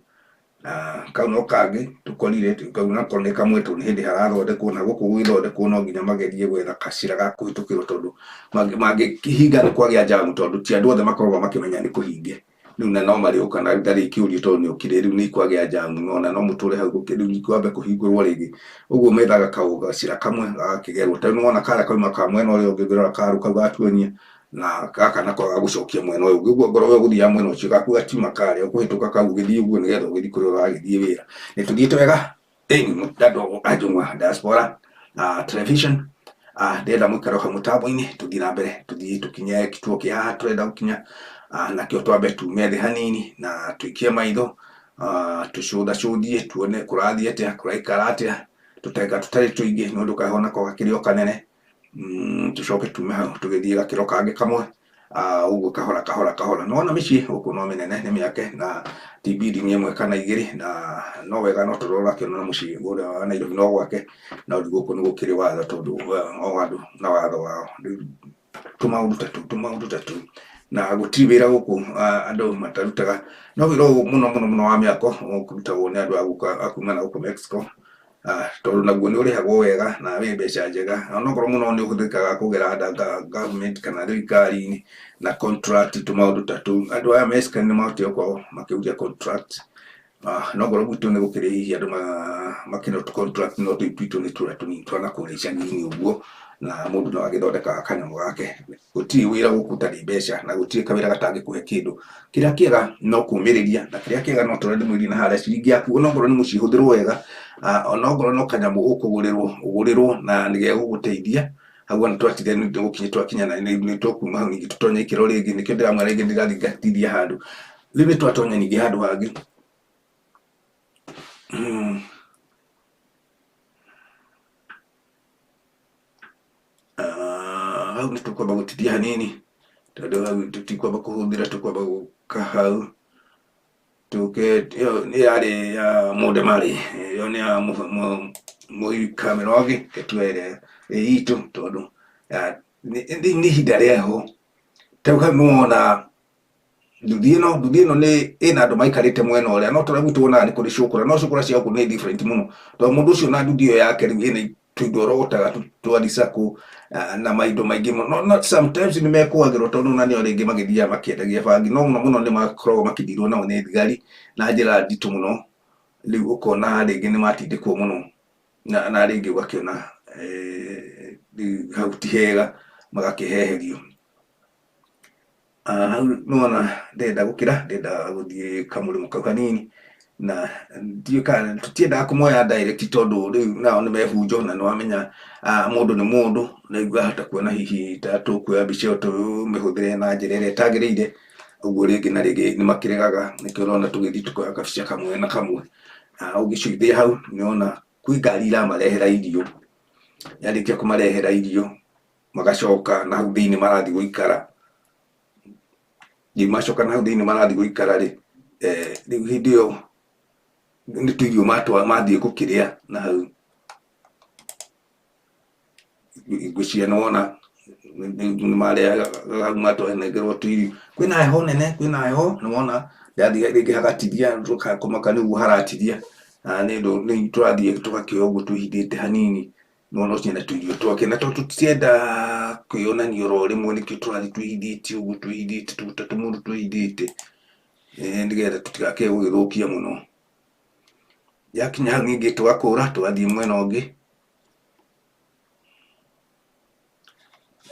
na kau no kangĩ tũkorire kau nako nĩ kamwe tondũ nĩ hĩndĩ harathondekwo na gũkũ gũgĩthondekwo no nginya magerie gwetha gacĩra ga kũhĩtũkĩrwo tondũ mangĩkĩhinga nĩ kwagĩa njamu tondũ ti andũ othe makoragwo makĩmenya nĩ kũhinge. Rĩu na no marĩũka na ndarĩkĩũrio tondũ nĩ ũkire rĩu nĩ kwagĩa njamu nĩwona no mũtũre hau rĩu kwambe kũhingũrwo rĩngĩ. Ũguo methaga gacĩra kamwe gagakĩgerwo. Ta rĩu nĩwona karĩa kauma ka mwena ũrĩa ũngĩ ũngĩrora karũ kau gatuonia na gaka nako gagũcokia mwena ũyũ ũngĩ. Ũguo ngorwo we ũgũthiaga mwena ũcio gaku gatiuma karĩa ũkũhĩtũka kau ũgĩthiĩ ũguo nĩgetha ũgĩthiĩ kũrĩa ũragĩthiĩ wĩra. Nĩ tũthiĩte wega? Ĩni andũ a Njũng'wa Diaspora Television. Ndĩrenda mũikare hau mũtambo-inĩ tũthiĩ na mbere, tũthiĩ tũkinye kituo kĩa haha tũrenda gũkinya, nakĩo twambe tume thĩ hanini na tũikie maitho, tũcũthacũthie tuone kũrathiĩ atĩa, kũraikara atĩa, tũtega tũtarĩ tũingĩ nĩ ũndũ kaheho nako gakĩrĩ o kanene. Tũcoke tume hau tũgĩthiĩ gakĩro kangĩ kamwe, ũguo kahora kahora kahora. Nĩwona mĩciĩ gũkũ no mĩnene nĩ mĩake na ti building ĩmwe kana igĩrĩ, na no wega no tondũ ũrakĩona mũciĩ ũrĩa wa Nairobi no gwake, no rĩu gũkũ nĩ gũkĩrĩ watho tondũ o andũ na watho wao. Rĩu tũmaũndũ ta tũu, tũmaũndũ ta tũu, na gũtirĩ wĩra gũkũ andũ matarutaga, no wĩra ũyũ mũno mũno mũno wa mĩako ũrutagwo nĩ andũ a gũka a kuma na gũkũ Mexico, tondũ naguo nĩ ũrĩhagwo wega na wĩ mbeca njega, onokorwo mũno nĩ ũhũthĩkaga kũgera government kana thirikari-inĩ na contract tũmaũndũ ta tũu. Andũ aya Mexican nĩ mahotire gũkorwo makĩhuria contract, no ngorwo gwitũ nĩ gũkĩrĩ hihi andũ makĩna tũ contract no tũu twitũ nĩ tũrĩa tũnini twa nakũrĩa icagi-inĩ ũguo, na mũndũ no agĩthondekaga kanyamũ gake. Gũtirĩ wĩra gũkũ ũtarĩ mbeca na gũtirĩ kawĩra gatangĩkũhe kĩndũ. Kĩrĩa kĩega no kũmĩrĩria na kĩrĩa kĩega no tũrĩa ndĩmwĩrire na harĩa ciringi yaku onokorwo nĩ mũciĩ ĩhũthĩrwo wega, onokorwo no kanyamũ ũkũgũrĩrwo ũgũrĩrwo na nĩgegũgũteithia. Hau ona twatire nĩ gũkinya twakinya na nĩ tũkuma hau ningĩ tũtonye ikĩro rĩngĩ, nĩkĩo ndĩramwĩra rĩngĩ ndĩrathiĩ ngatithia handũ. Rĩu nĩ twatonya ningĩ handũ hangĩ. Hau nĩ tũkwamba gũtithia hanini tondũ hau tũtikwamba kũhũthĩra, tũkwamba gũka hau tũke. Ĩyo nĩ yarĩ ya Mũndemari, ĩyo nĩ ya mũikamĩra ũngĩ, reke tuoe ĩrĩa ĩ itũ tondũ nĩ ihinda rĩa heho. Ta rĩu hau nĩwona nduthi ĩno, nduthi ĩno nĩ ĩna andũ maikarĩte mwena ũrĩa, no tũrĩa gwitũ wonaga nĩ kũrĩ cũkũra, no cũkũra cia gũkũ nĩ different mũno, tondũ mũndũ ũcio na nduthi ĩyo yake rĩu ĩna tũindo arogotaga twa ricakũ na maindo maingĩ mũno. No sometimes nĩ mekũagĩrwo tondũ ona nĩo rĩngĩ magĩthiaga makĩendagia bangi, no mũno mũno nĩ makoragwo makĩndirwo nao nĩ thigari na njĩra nditũ mũno, rĩu ũkona rĩngĩ nĩ matindĩkwo mũno na rĩngĩ ũgakĩona hau ti hega magakĩheherio. Hau nĩwona ndĩrenda gũkĩra, ndĩrenda gũthiĩ kamũrĩmo kau hanini, na ndiũĩ kana tũtiendaga kũmoya direct tondũ rĩu nao nĩ mebunjo na nĩwamenya mũndũ nĩ mũndũ, rĩu ahota kuona hihi ta tũkuoya mbica ĩyo tũmĩhũthĩre na njĩra ĩrĩa ĩtagĩrĩire, ũguo rĩngĩ na rĩngĩ nĩmakĩregaga, nĩkĩo ũrona tũgĩthiĩ tũkoya kabica kamwe na kamwe. Ũngĩcũthia hau nĩwona kwĩ ngari iramarehera irio, yarĩkia kũmarehera irio magacoka na hau thĩinĩ marathiĩ gũikara. Rĩu macoka na hau thĩinĩ marathiĩ gũikara rĩ, rĩu hĩndĩ ĩyo nĩ tũirio mathiĩ gũkĩrĩa na hau. Ngwĩciria nĩ wona nĩ marĩaga hau matwanengerwo tũirio. Kwĩna heho nene, kwĩna heho nĩ wona ndathiĩ rĩngĩ hagatithia kũmaka nĩguo haratithia, na nĩ ũndũ rĩu tũrathiĩ tũgakĩoya ũguo twĩhithĩte hanini. Mwana ũcio ena tũirio twake na tondũ tũtienda kwĩyonania oro rĩmwe nĩkĩo tũrathiĩ twĩhithĩte ũguo twĩhithĩte ta tũmũndũ twĩhithĩte, nĩgetha tũtigakĩae gũgĩthũkia mũno. Yakinya hau ningĩ tũgakũra tũgathiĩ mwena ũngĩ,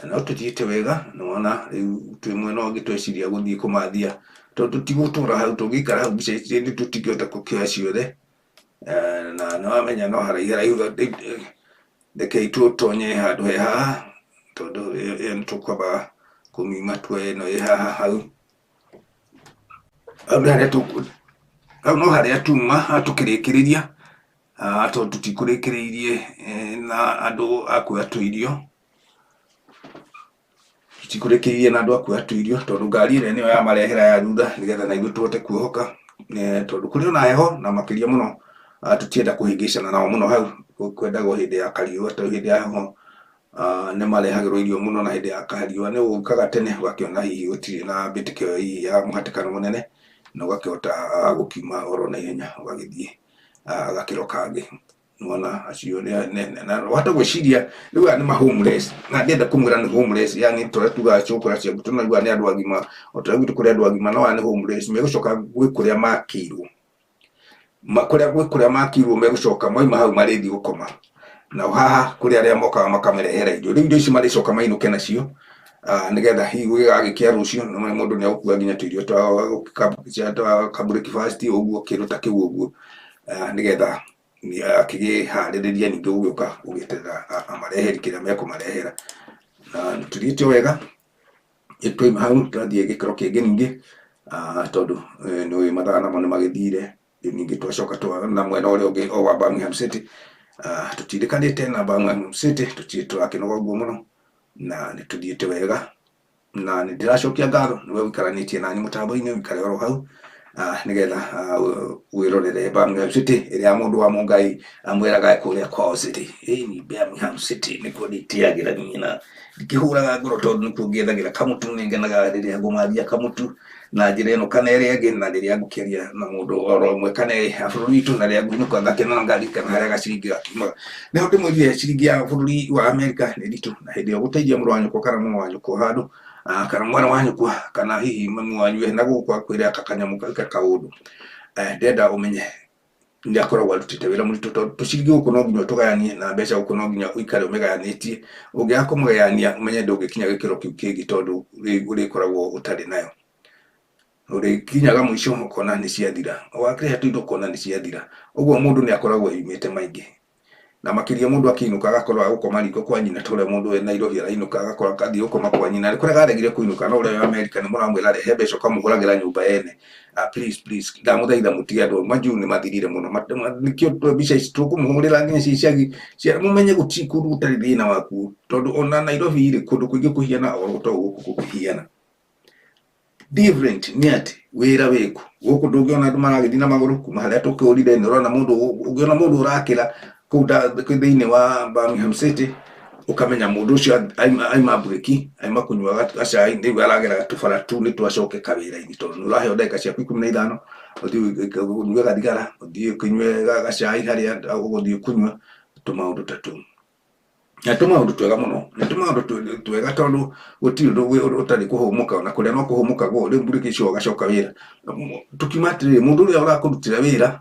na no tũthiĩte wega nĩwona rĩu twĩ mwena ũngĩ tweciria gũthiĩ kũmathia tondũ tũtigũtũra hau, tũngĩikara hau mbica ici tũtingĩhota gũkĩoya ciothe. Na nĩwamenya no haraihu haraihu, rekei tũtonye handũ he haha tondũ ĩyo nĩtũkwamba kũmiuma tuoye ĩno ĩ haha hau. Hau nĩ harĩa hau no harĩa tuma tũkĩrĩkĩrĩria, tondũ tũtikũrĩkĩrĩirie na andũ a kuoya tũirio. Tũtikũrĩkĩirie na andũ a kuoya tũirio tondũ ngari ĩrĩa nĩyo yamarehera ya thutha nĩgetha na ithuĩ tũhote kuohoka, tondũ kũrĩ ona heho na makĩria mũno tũtienda kũhĩngĩcana nao mũno hau, kwendagwo hĩndĩ ya kariũa tondũ hĩndĩ ya heho nĩ marehagĩrwo irio mũno na hĩndĩ ya kariũa nĩ ũkaga tene ũgakĩona hihi gũtirĩ na mbĩtĩka ĩyo hihi ya mũhatĩkano mũnene na ũgakĩhota gũkiuma oro naihenya ũgagĩthiĩ gakĩro kangĩ. Nĩwona acio na wahota gwĩciria rĩu aya nĩ ma homeless, na ndĩrenda kũmwĩra nĩ homeless, yani tũrĩa tugaga cũkũra cia gwitũ no nĩ andũ agima, o ta ũrĩa gwitũ kũrĩ andũ agima, no aya nĩ homeless, megũcoka gwĩ kũrĩa makĩirwo, kũrĩa gwĩ kũrĩa makĩirwo megũcoka mauma hau marĩthiĩ gũkoma. Nao haha kũrĩ arĩa mokaga makamarehera irio, rĩu irio ici marĩcoka mainũke nacio, nĩgetha hihi gũgĩgagĩkĩa rũciũ, mũndũ nĩ egũkua nginya tũirio twa ka breakfast ũguo kĩndũ ta kĩu ũguo, nĩgetha Akĩgĩharĩrĩria ningĩ gũgĩũka gũgĩeterera amareheri kĩrĩa mekũmarehera. Na nĩtũthiĩte o wega, twauma hau twathiĩ gĩkĩro kĩngĩ ningĩ, tondũ nĩũĩ mathaa namo nĩmagĩthire. Rĩu ningĩ twacoka na mwena ũrĩa ũngĩ o wa Birmingham City. Tũtindĩkanĩte na Birmingham City, tũtirĩ tũrakĩnoga ũguo mũno, na nĩtũthiĩte wega. Na nĩndĩracokia ngatho nĩwe ũikaranĩtie nani mũtambo-inĩ, ũikare oro hau nĩgetha wĩrorere Birmingham City ĩrĩa mũndũ wa Mũngai amwĩraga kũrĩa kwao City. Ĩni Birmingham City nĩkuo ndĩtĩagĩra niĩ na ndikĩhũraga ngoro tondũ nĩkuo ngĩethagĩra kamũtu, nĩngenaga rĩrĩa ngũmathia kamũtu na njĩra ĩno kana ĩrĩa ĩngĩ, na rĩrĩa ngũkĩaria na mũndũ oro ũmwe kana erĩ a bũrũri witũ, na rĩrĩa ngũinũka ngakena na ngaririkana harĩa gaciringi gakiumaga. Nĩho ndĩmwĩrire ciringi ya bũrũri wa Amerika nĩ nditũ, na hĩndĩ ĩrĩa ũgũteithia mũrũ wa nyũkwa kana mwana wa nyũkwa handũ, kana mwana wa nyũkwa kana hihi mami wanyu ena gũkũ akwĩre aka kanyamũ ka kaũndũ, ndĩrenda ũmenye nĩ akoragwo arutĩte wĩra mũritũ, tondũ tũciringi gũkũ no nginya ũtũgayanie, na mbeca gũkũ no nginya ũikare ũmĩgayanĩtie. Ũngĩaga kũmĩgayania ũmenye ndũngĩkinya gĩkĩro kĩu kĩngĩ, tondũ ũrĩkoragwo ũtarĩ nayo. Ũrĩkinyaga mũico ũkona nĩ ciathira, wakĩrĩha tũindo ũkona nĩ ciathira. Ũguo mũndũ nĩ akoragwo eyumĩte maingĩ. Na makĩria mũndũ akĩinũka agakorwo agũkoma riko kwa nyina, ta ũrĩa mũndũ wĩ Nairobi arainũka agakorwo akathiĩ gũkoma kwa nyina. Nĩ kũrĩa aregire kũinũka, no ũrĩa wĩ Amerika nĩ mũramwĩra rehe mbeca ũkamũgũragĩra nyũmba ene. Please, please, ndamũthaitha mũtige andũ majuu nĩ mathirire mũno. Nĩkĩo mbica ici tũkũmũhũrĩra nginya cia icagi, mũmenye gũtirĩ kũndũ gũtarĩ thĩna wakuo, tondũ ona Nairobi rĩ, kũndũ kũingĩ kũhiana oro ta ũũ gũkũ gũkĩhiana. Different nĩ atĩ wĩra wĩku gũkũ ndũngĩona andũ maragĩthiĩ na magũrũ kuma harĩa tũkĩũrire. Nĩ ũrona mũndũ, ũngĩona mũndũ ũrakĩra kũu thĩinĩ wa Birmingham City, ũkamenya mũndũ ũcio aima mburĩki, aima kũnyua gacai, rĩu aragera tũbara tu nĩ twacoke kawĩra-inĩ, tondũ nĩ ũraheo ndagĩka ciaku 15 ũthiĩ ũnyue gathigara, ũthiĩ ũkĩnyue gacai harĩa ũgũthiĩ kũnyua tũmaũndũ ta tũu. Na tũmaũndũ twega mũno, nĩ tũmaũndũ twega, tondũ gũtirĩ ũndũ ũtarĩ kũhũmũka, ona kũrĩa no kũhũmũkagwo. Rĩu mburĩki icio ũgacoka wĩra. Tũkiuma atĩrĩrĩ, mũndũ ũrĩa ũrakũrutĩra wĩra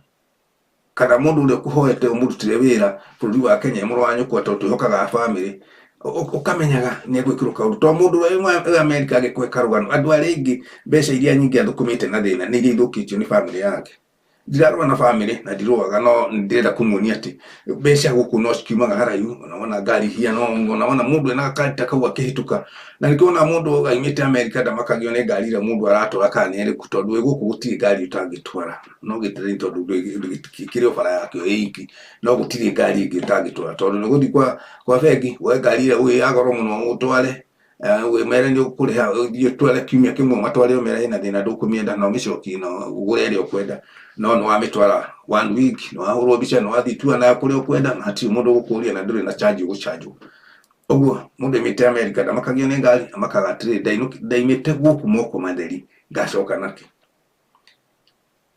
kana mũndũ ũrĩa ũkũhoete ũmũrutĩre wĩra bũrũri wa Kenya, mũrũ wa nyũkwa, tondũ twĩhokaga bamĩrĩ, ũkamenyaga nĩ egwĩkĩrwo kaũndũ, tondũ mũndũ ũrĩa wĩ Amerika agĩkũhe karũgano, andũ arĩa aingĩ mbeca iria nyingĩ athũkũmĩte na thĩna nĩ iria ithũkĩtio nĩ bamĩrĩ yake. Ndirarũa na bamĩrĩ na ndirũaga, no ndĩrenda kũmuonia atĩ mbeca gũkũ no cikiumaga haraihu. Ona wona ngari hiana ũguo, ona wona mũndũ ena gakari ta kau akĩhĩtũka, na nĩkĩo wona mũndũ aimĩte Amerika ndamakagio nĩ ngari ĩrĩa mũndũ aratwara kana nĩ ĩrĩkũ, tondũ wĩ gũkũ gũtirĩ ngari ũtangĩtwara, no gĩtirĩ, tondũ kĩrĩ o bara yakĩo ĩ iki, no gũtirĩ ngari ĩngĩ ũtangĩtwara, tondũ nĩ ũgũthiĩ kwa bengi woe ngari ĩrĩa ũĩ ya goro mũno ũtware, wĩmere nĩ ũkũrĩha, ũthiĩ ũtware kiumia kĩmwe matware ũmere ĩna thĩna ndũkũmĩenda, na ũmĩcokie na ũgũre ĩrĩa ũkwenda. No nĩ wamĩtwara one week, nĩ wahũrwo mbica, nĩ wathiĩ tua nayo kũrĩa ũkwenda, na hatirĩ mũndũ ũgũkũria, na ndũrĩ na charge ũgũcanjwo. Ũguo mũndũ aimĩte Amerika ndamakagio nĩ ngari, amakaga atĩrĩrĩ, ndaimĩte gũkũ moko matheri, ngacoka nakĩ?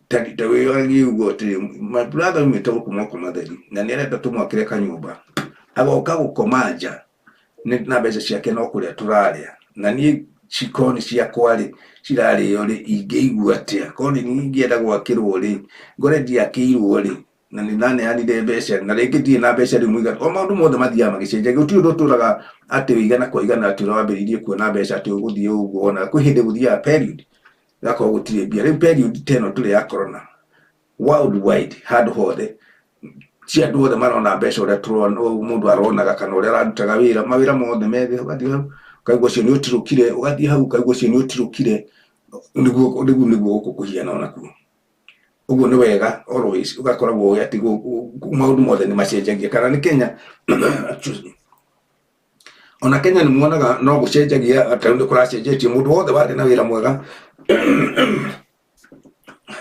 Ta wĩyorie ũguo atĩrĩ, my brother aumĩte gũkũ moko matheri na nĩ arenda tũmwakĩre kanyũmba, agoka gũkoma nja na mbeca ciake no kũrĩa tũrarĩa, na niĩ cikoni ciakwa rĩ cirarĩo rĩ, ingĩigua atĩa? Korwo nĩ niĩ ingĩenda gwakĩrwo rĩ, ngore ndiakĩirwo rĩ, na nĩ ndaneanire mbeca, na rĩngĩ ndirĩ na mbeca rĩu mũigana. O maũndũ mothe mathiaga magĩcenjagia, gũtirĩ ũndũ ũtũraga atĩ wĩ igana kwa igana, atĩ ũrĩa wambĩrĩirie kuona mbeca atĩ ũgũthiĩ ũguo. Ona kwĩ hĩndĩ gũthiaga period gakorwo gũtirĩ mbia. Rĩu period ta ĩno tũrĩ ya corona worldwide, handũ hothe ti andũ othe marona mbeca ũrĩa mũndũ aronaga kana ũrĩa ararutaga wĩra, mawĩra mothe methĩ. Ũgathiĩ hau ũkaigua ũcio nĩ ũtirũkire, ũgathiĩ hau ũkaigua ũcio nĩ ũtirũkire. Nĩguo rĩu nĩguo gũkũ kũhiana onakuo. Ũguo nĩ wega always ũgakoragwo ũĩ atĩ maũndũ mothe nĩ macenjagia. Kana nĩ Kenya, excuse me, ona Kenya nĩ muonaga no gũcenjagia, ta rĩu nĩ kũracenjetie. Mũndũ wothe warĩ na wĩra mwega,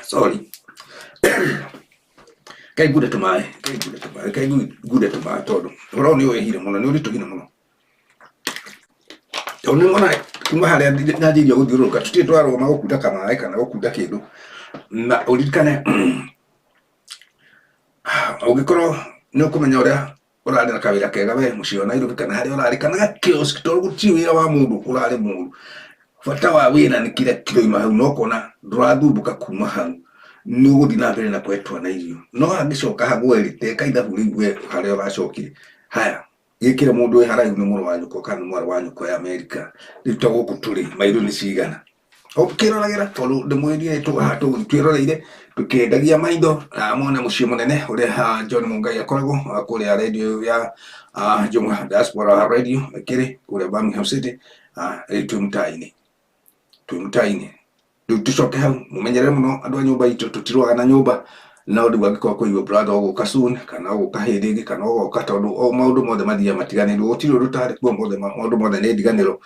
sorry, kai ngunde tũmaĩ, kai ngunde tũmaĩ, kai ngunde tũmaĩ, tondũ ũhoro ũyũ nĩ ũĩhire mũno, nĩ ũritũhire mũno, tondũ nĩ mona kuma harĩa nyanjĩirie gũthiũrũrũka tũtirĩ twarũgama gũkunda kamaĩ kana gũkunda kĩndũ. Na ũririkane, ũngĩkorwo nĩ ũkũmenya ũrĩa ũrarĩ na kawĩra kega we mũciĩ wa Nairobi kana harĩa ũrarĩ kana gakiosk, tondũ gũtirĩ wĩra wa mũndũ ũrarĩ mũru, bata wa wĩra nĩ kĩrĩa kĩroima hau, na ũkona ndũrathumbũka kuma hau, nĩ ũgũthiĩ na mbere na kũhe twana irio. No hangĩcoka hagwe rĩ, teka ithabu rĩu we harĩa ũracokire. Haya, gĩkĩre mũndũ wĩ haraihu nĩ mũrũ wa nyũkwa kana nĩ mwarĩ wa nyũkwa ya Amerika. Rĩu ta gũkũ tũrĩ mairũ nĩ cigana? Ũkĩroragĩra tondũ ndĩmwĩrire twĩroreire tũkĩendagia maitho mone mũciĩ mũnene ũrĩa John Mungai akoragwo kũrĩa radio ya Juma Diaspora Radio ĩkĩrĩ kũrĩa Birmingham City. Rĩu twĩ mũtainĩ, twĩ mũtainĩ. Rĩu tũcoke hau mũmenyerere mũno andũ a nyũmba itũ, tũtirũaga na nyũmba. No rĩu angĩkorwo kwĩ your brother ũgũka soon kana ũgũka hĩndĩ ĩngĩ kana ũgoka, tondũ o maũndũ mothe mathiaga matiganĩirwo, gũtirĩ ũndũ ũtarĩ kuo, mothe maũndũ mothe nĩ ndiganĩro.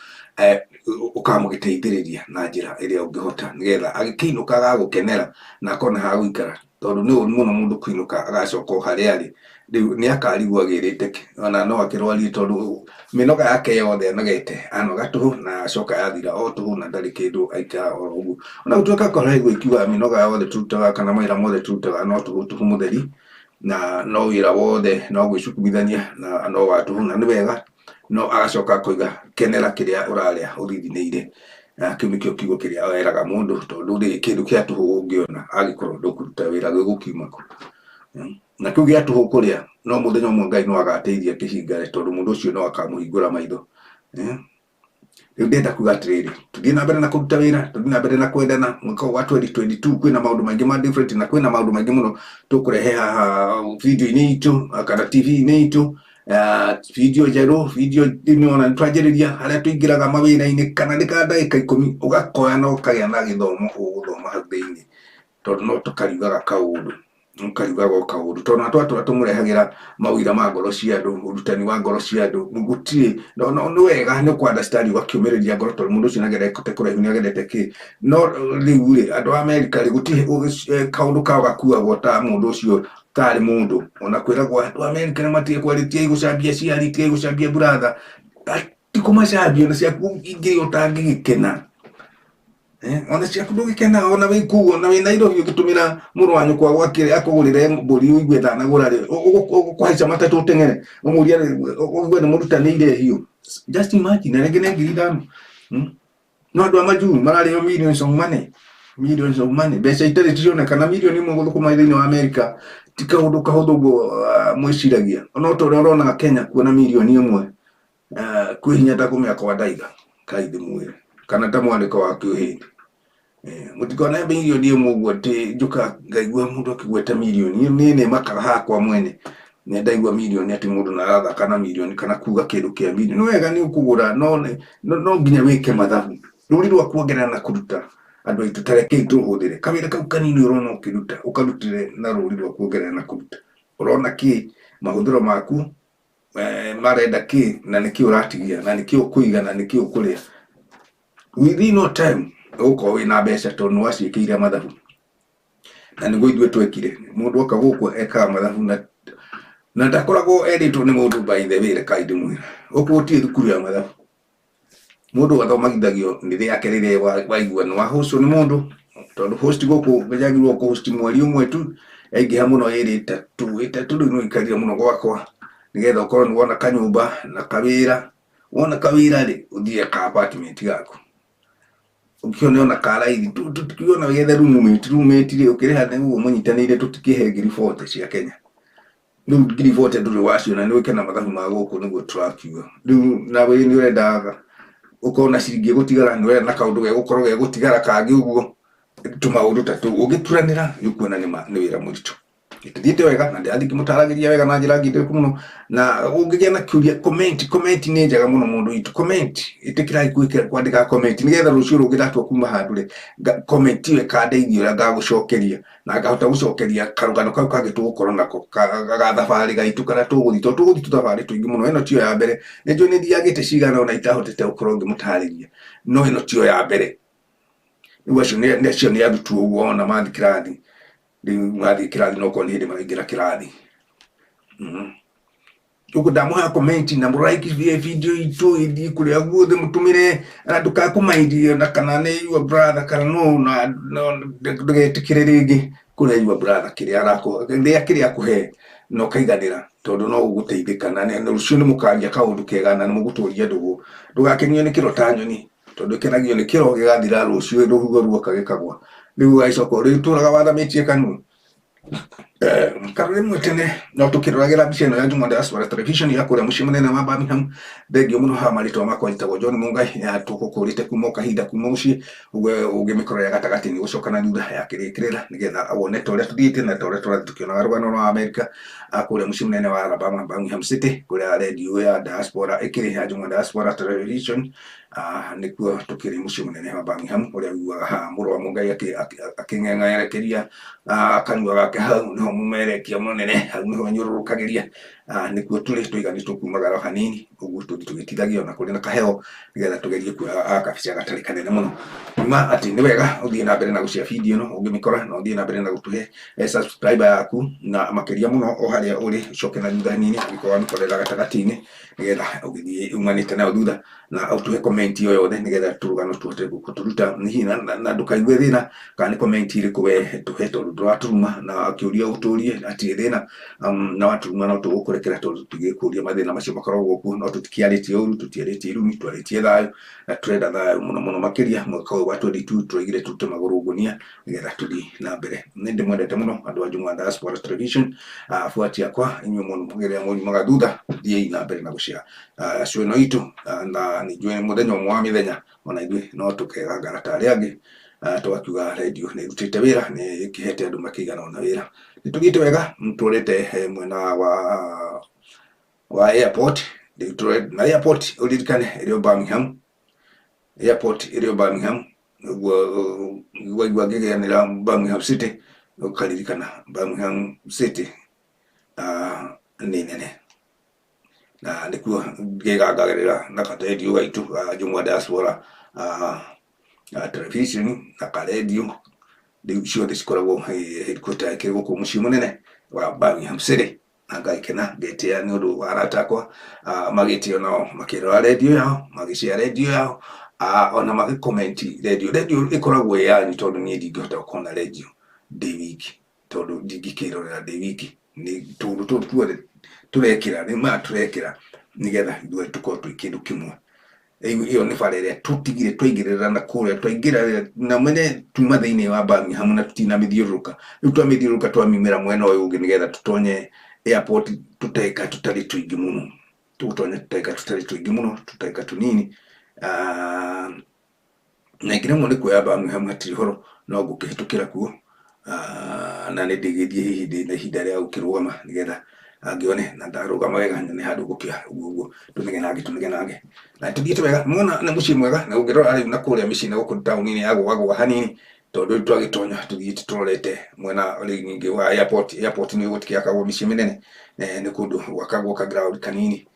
Ũkamũgĩteithĩrĩria na njĩra ĩrĩa ũngĩhota nĩgetha agĩkĩinũka agagũkenera na akona ha gũikara, tondũ nĩ ũru mũno mũndũ kũinũka agacoka o harĩa arĩ. Rĩu nĩ akarigwo agĩrĩte kĩ, ona no akĩrwarie tondũ mĩnoga yake yothe anogete anoga tũhũ na acoka yathira o tũhũ na ndarĩ kĩndũ aikara oro ũguo. Ona gũtuĩka ngoro ĩkiugaga mĩnoga yothe tũrutaga kana mawĩra mothe tũrutaga no tũhũ tũhũ mũtheri, na no wĩra wothe no gwĩcukumithania na no wa tũhũ, na nĩ wega. No agacoka akoiga kenera kĩrĩa ũrarĩa ũthithinĩire. Kĩu nĩkĩo kiugo kĩrĩa weraga mũndũ, tondũ rĩ kĩndũ kĩa tũhũ ũngĩona angĩkorwo ndũkũruta wĩra gĩgũkiuma kũ. Na kĩu gĩa tũhũ kũrĩa no mũthenya ũmwe Ngai no agateithia kĩhingare, tondũ mũndũ ũcio no akamũhingũra maitho. Rĩu ndĩrenda kuga atĩrĩrĩ, tũthiĩ na mbere na kũruta wĩra, tũthiĩ na mbere na kwendana. Mwaka wa 2022 kwĩna maũndũ maingĩ ma different na kwĩna maũndũ maingĩ mũno tũkũrehe haha video-inĩ itũ kana TV-inĩ itũ. Video njerũ, video nĩwona nĩtwanjĩrĩria harĩa tũingĩraga mawĩra-inĩ kana nĩ ka ndagĩka 10 ũgakoya na ũkagĩa na gĩthomo ũgũthoma hau thĩinĩ, tondũ no tũkariugaga kaũndũ, ũkariugaga o kaũndũ, tondũ na twatũra tũmũrehagĩra mawĩra ma ngoro cia andũ, ũrutani wa ngoro cia andũ. Gũtirĩ no nĩ wega nĩ ũkũ understand ũgakĩũmĩrĩria ngoro, tondũ mũndũ ũcio nĩagerete kũraihu, nĩagerete kĩ. No rĩu rĩ, andũ a Amerika rĩ, gũtirĩ kaũndũ kao gakuagwo ta mũndũ ũcio tarĩ mũndũ. Ona kwĩragwo andũ a Amerika nĩ matige kwarĩtia gũcambia aciari, tigai gũcambia brother, ti kũmacambia, ona ciaku ingĩ ũtangĩgĩkena. Ona ciaku ndũgĩkena, ona wĩ kũu, ona wĩ Nairobi ũgĩtũmĩra mũrũ wa nyũkwa gwakĩre akũgũrĩre mbũri ũigue ndanagũra rĩ, ũkũhaica matatũ ũteng'ere ũmũrie ũigue nĩ mũrutanĩire hiũ. Just imagine, rĩngĩ nĩ 5,000. No andũ a majuu mararĩo millions of money, millions of money, mbeca itarĩ cionekana. Mirioni ĩmwe gũthũkũma thĩinĩ wa Amerika ti kaũndũ kahũthũ ũguo mwĩciragia. Ona ta ũrĩa ũronaga Kenya kuona mirioni ĩmwe kwĩ hinya ta kũmĩaka wa ndaiga kai ndĩmwĩre, kana ta mwandĩko wa kĩũhĩndĩ. Mũtikone mirioni ĩmwe ũguo atĩ njũka ngaigua mũndũ akĩgweta mirioni, niĩ nĩ makaga hakwa mwene nĩ ndaigua mirioni atĩ mũndũ nĩ arathaka na mirioni kana kuga kĩndũ kĩa mirioni. Nĩ wega nĩ ũkũgũra, no nginya wĩke mathabu. Rũri rwa kuongerera na kũruta andũ aitũ, ta rekei tũhũthĩre kawĩra kau kanini ũrona ũkĩruta, ũkarutĩre na rũri rwa kuongerera na kũruta. Ũrona kĩ mahũthĩro maku marenda kĩ, na nĩkĩ ũratigia, na nĩkĩ ũkũiga, na nĩkĩ ũkũrĩa. Within no time ũgũkorwo wĩna mbeca, tondũ nĩ waciĩkĩire mathabu. Na nĩguo ithuĩ twekire. Mũndũ oka gũkũ ekaga mathabu na ndakoragwo erĩtwo nĩ mũndũ, by the way, rekai ndĩmwĩre. Gũkũ gũtirĩ thukuru ya mathabu. Mũndũ athomagithagio nĩ rĩake rĩrĩa waigua nĩ wahũcwo nĩ mũndũ, tondũ host gũkũ njagĩrĩirwo kũhost mweri ũmwe tu, yaingĩha mũno ĩrĩ ĩtatũ, rĩu no ikarire mũno gwakwa nĩgetha ũkorwo nĩ wona kanyũmba na kawĩra. Wona kawĩra rĩ, ũthiĩ ka apartment gaku. Ũkĩone ona ka raithi, tũtikiona wethe roommate, roommate rĩ, ũkĩrĩha nĩguo mũnyitanĩire, tũtikĩhe 40,000 cia Kenya. Rĩu 40,000 ndũrĩ waciona, nĩ wĩke na mathabu ma gũkũ nĩguo tũrakiuga. Rĩu nawe nĩ ũrendaga ũkorwo na ciringi ĩgũtigara, nĩ ũrenda na kaũndũ gegũkorwo gegũtigara kangĩ ũguo, tũmaũndũ ta tũu ũngĩturanĩra nĩ ũkuona nĩ wĩra mũritũ. Tũthiĩte wega na ndĩrathiĩ ngĩmũtaragĩria wega na njĩra ngindĩrĩku mũno. Na ũngĩgĩa na kĩũria, comment, comment nĩ njega mũno mũndũ witũ. Comment, ĩtĩkĩrai gwĩkĩra kwandĩka comment nĩgetha rũciũ rũngĩ ndatua kuma handũ rĩ, comment ĩyo ĩkandeithia ũrĩa ngagũcokeria, na ngahota gũcokeria karũgano kau kangĩ tũgũkorwo nako ga thabarĩ gaitũ karĩa tũgũthiĩ, tondũ tũgũthiĩ tũthabarĩ tũingĩ mũno. Ĩno tiyo ya mbere, nĩ njũĩ nĩ thiangĩte cigana ũna itahotete gũkorwo ngĩmũtarĩria, no ĩno tiyo ya mbere. Rĩu acio nĩ arutwo ũguo ona mathiĩ kĩrathi, rĩu mathiĩ kĩrathi no korwo nĩ hĩndĩ maraingĩra kĩrathi. Ũguo ndamũhe comment na mũ like video itũ ĩthiĩ kũrĩa guothe, mũtũmĩre na ndũgakũmaindie na kana nĩ your brother kana no, na ndũgetĩkĩre rĩngĩ kũrĩa your brother kĩrĩa arakũhe, rĩa kĩrĩa akũhe na ũkaiganĩra, tondũ no ũgũteithĩka na rũciũ nĩ mũkaria kaũndũ kega na nĩ mũgũtũria ndũgũ. Ndũgakenio nĩ kĩro ta nyoni, tondũ ĩkenagio nĩ kĩro gĩgathira rũciũ rũhuho ruoka gĩkagwa. Rĩu ũgagĩcoka ũrĩtũraga wathamĩtie kanua. Karore rĩmwe tene no tũkĩroragĩra mbica ĩno ya Juma Diaspora Television ya kũrĩa mũciĩ mũnene wa Birmingham. Thengio mũno haha, marĩtwa makwa njĩtagwo John Mungai, ya tũgũkũrĩte kuma o kahinda kuma mũciĩ ũguo ũngĩmĩkorera gatagatĩ nĩ gũcoka na thutha ya kĩrĩkĩrĩra nĩgetha wone ta ũrĩa tũthiĩte na ta ũrĩa tũrathiĩ tũkĩonaga rũgano rwa Amerika kũrĩa mũciĩ mũnene wa Alabama, Birmingham City, kũrĩa redio ya Diaspora ĩkĩrĩ ya Juma Diaspora Television. Nĩkuo tũkĩrĩ mũciĩ mũnene wa Birmingham, ũrĩa ũiguaga haha mũrũ wa Mũngai akĩng'eng'erekeria kanua gake hau nĩho mũmerekia mũnene, hau nĩho anyũrũrũkagĩria. Nĩkuo tũrĩ tũiganĩtwo kumagara hanini ũguo tũthiĩ tũgĩtithagia ona kũrĩ na kaheo nĩgetha tũgerie kuoya kabica gatarĩ kanene mũno. Kuma atĩ nĩ wega ũthiĩ na mbere na gũcia video ĩno ũngĩmĩkora, na ũthiĩ na mbere na gũtũhe subscriber yaku, na makĩria mũno o harĩa ũrĩ ũcoke na thutha hanini angĩkorwo wamĩkorera gatagatĩ-inĩ nĩgetha ũgĩthiĩ umanĩte nayo thutha, na ũtũhe comment o yothe nĩgetha tũrũgano tũhote gũtũruta hihi, na ndũkaigue thĩna kana nĩ comment ĩrĩkũ we tũhe, tondũ ndũratũruma na kĩũria ũtũrie hatirĩ thĩna. Na watũruma no tũgũkũrekera tondũ tũtigĩkũria mathĩna macio makoragwo kuo, no tũtikĩarĩtie ũru, tũtiarĩtie irumi, twarĩtie thayũ na tũrenda thayũ mũno mũno makĩria. Mwaka ũyũ wa 22 tũraigire tũrute magũrũ ngũnia nĩgetha tũthiĩ na mbere. Nĩ ndĩmwendete mũno andũ a Juma Diaspora Television, abuati akwa inyuĩ mũno mũgĩrĩa mũnyumaga thutha, thiĩi na mbere na gũcia show ĩno itũ, na nĩ njũĩ mũthenya ũmwe wa mĩthenya ona ithuĩ no tũkegangara ta arĩa angĩ, tũgakiuga redio nĩ ĩrutĩte wĩra, nĩ ĩkĩhete andũ makĩigana ona wĩra. Nĩ tũthiĩte wega tũrorete mwena wa airport rĩu na airport ũririkane ĩrĩ o Birmingham, airport ĩrĩ o Birmingham ũguo waigua ngĩgĩanĩra Birmingham City ũkaririkana Birmingham City nĩ nene, na nĩkuo ngĩgangagĩrĩra na karendio gaitũ ga Juma Diaspora Television na karendio rĩu ciothe cikoragwo headquarter ĩkĩrĩ gũkũ mũciĩ mũnene wa Birmingham City. Na ngagĩkena ngetĩa nĩ ũndũ wa arata akwa magĩtĩo nao makĩrora redio yao, magĩshare redio yao, ona magĩcomment redio. Redio ĩkoragwo ĩ yanyu tondũ niĩ ndingĩhota gũkorwo na redio ndĩ wiki, tondũ ndingĩkĩrorera ndĩ wiki. Nĩ tũũndũ tũtũ tuothe tũrekĩra nĩ maya tũrekĩra nĩgetha ithuothe tũkorwo twĩ kĩndũ kĩmwe. Rĩu ĩyo nĩ bara ĩrĩa tũtigire twaigĩrĩra na kũrĩa twaingĩra na mene tuma thĩinĩ wa Birmingham na tũtinamĩthiũrũrũka. Rĩu twamĩthiũrũrũka twamiumĩra mwena ũyũ ũngĩ nĩgetha tũtonye airport tũteka tũtarĩ tũingĩ mũno, tũgũtonya tũteka tũtarĩ tũingĩ mũno, tũteka tũnini. Na ingĩremwo nĩ kuoya Birmingham hatirĩ ũhoro, no ngũkĩhĩtũkĩra kuo, na nĩ ndĩgĩthiĩ hihi ndĩ na ihinda rĩa gũkĩrũgama nĩgetha angĩone na ndarũgama wega nyone handũ ngũkĩoya ũguo ũguo tũnegenange tũnegenange. Na tũthiĩte wega muona nĩ mũciĩ mwega, na ũngĩrora rĩu na kũrĩa mĩciĩ na gũkũ taũni-inĩ yagũagũa hanini, tondũ rĩu twagĩtonya tũthiĩte tũrorete mwena rĩu ningĩ wa airport. Airport nĩ gũtikĩakagwo mĩciĩ mĩnene, nĩ kũndũ gwakagwo ka ground kanini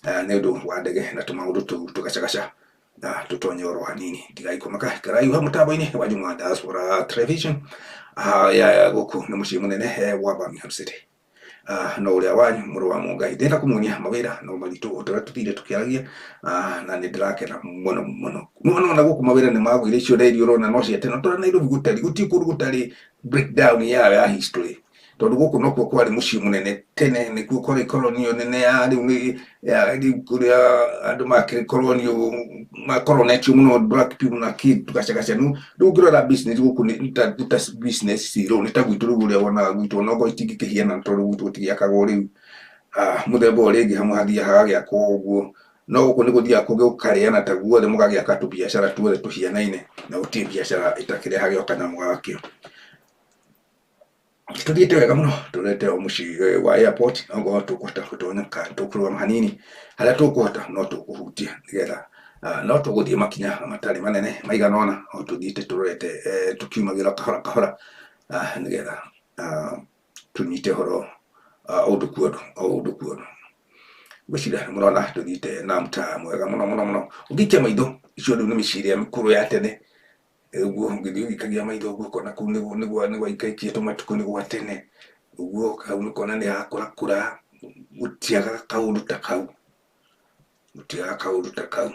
nĩ ũndũ wa ndege na tũmaũndũ tũu tũgacagaca, na tũtonye oro hanini. Tigai kũmaka, ikarai hau mũtambo-inĩ wa Juma Diaspora Television ya gũkũ nĩ mũciĩ mũnene wa Birmingham City. No ũrĩa wanyu mũrũ wa Mũngai ndĩrenda kũmuonia mawĩra no maritũ o ta ũrĩa tũthire tũkĩaragia, na nĩ ndĩrakena mũno mũno mũno. Na gũkũ mawĩra nĩ magũire, icio redio ũrona no cia tene tondũ Nairobi gũtarĩ, gũtirĩ kũndũ gũtarĩ breakdown yayo ya history, tondũ gũkũ nokuo kwarĩ mũciĩ mũnene tene, nĩkuo kwarĩ kolonio nene ya rĩu nĩ ya rĩu kũrĩa andũ makĩkoronio makoronetio mũno, black people na kĩ tũgacagaca. Rĩu ũngĩrora business gũkũ nĩ ta business cirũ, nĩ ta gwitũ rĩu ũrĩa wonaga gwitũ onokorwo itingĩkĩhiana, tondũ gwitũ gũtigĩakagwo rĩu mũthemba ũrĩa ĩngĩ hamwe hathiaga hagagĩakwo ũguo, no gũkũ nĩ gũthiaga kũngĩ gũkarĩana ta guothe, mũgagĩaka tũbiacara tuothe tũhianaine, na gũtirĩ biacara ĩtakĩrehage o kanyamũ gakĩo. Tũthiĩte wega mũno tũrete o mũciĩ wa airport, okorwo tũkũhota gũtonya kana tũkũrũgama hanini harĩa tũkũhota no tũkũhutia nĩgetha no tũgũthiĩ makinya matarĩ manene maigana ũna, o tũthiĩte tũrorete tũkiumagĩra kahora kahora nĩgetha tũnyite ũhoro ũndũ kwa ũndũ o ũndũ kwa ũndũ. Ngwĩciria nĩ mũrona tũthiĩte na mtaa mwega mũno mũno mũno. Ũngĩikia maitho icio rĩu nĩ mĩciĩ ĩrĩa mĩkũrũ ya tene ũguo, ũngĩthiĩ ũgĩikagia maitho ũguo ũkona kũu nĩguo gwaikaitie tũmatukũ nĩ gwa tene ũguo, hau nĩ kuona nĩ hakũrakũra, gũtiagaga kaũndũ ta kau, gũtiagaga kaũndũ ta kau.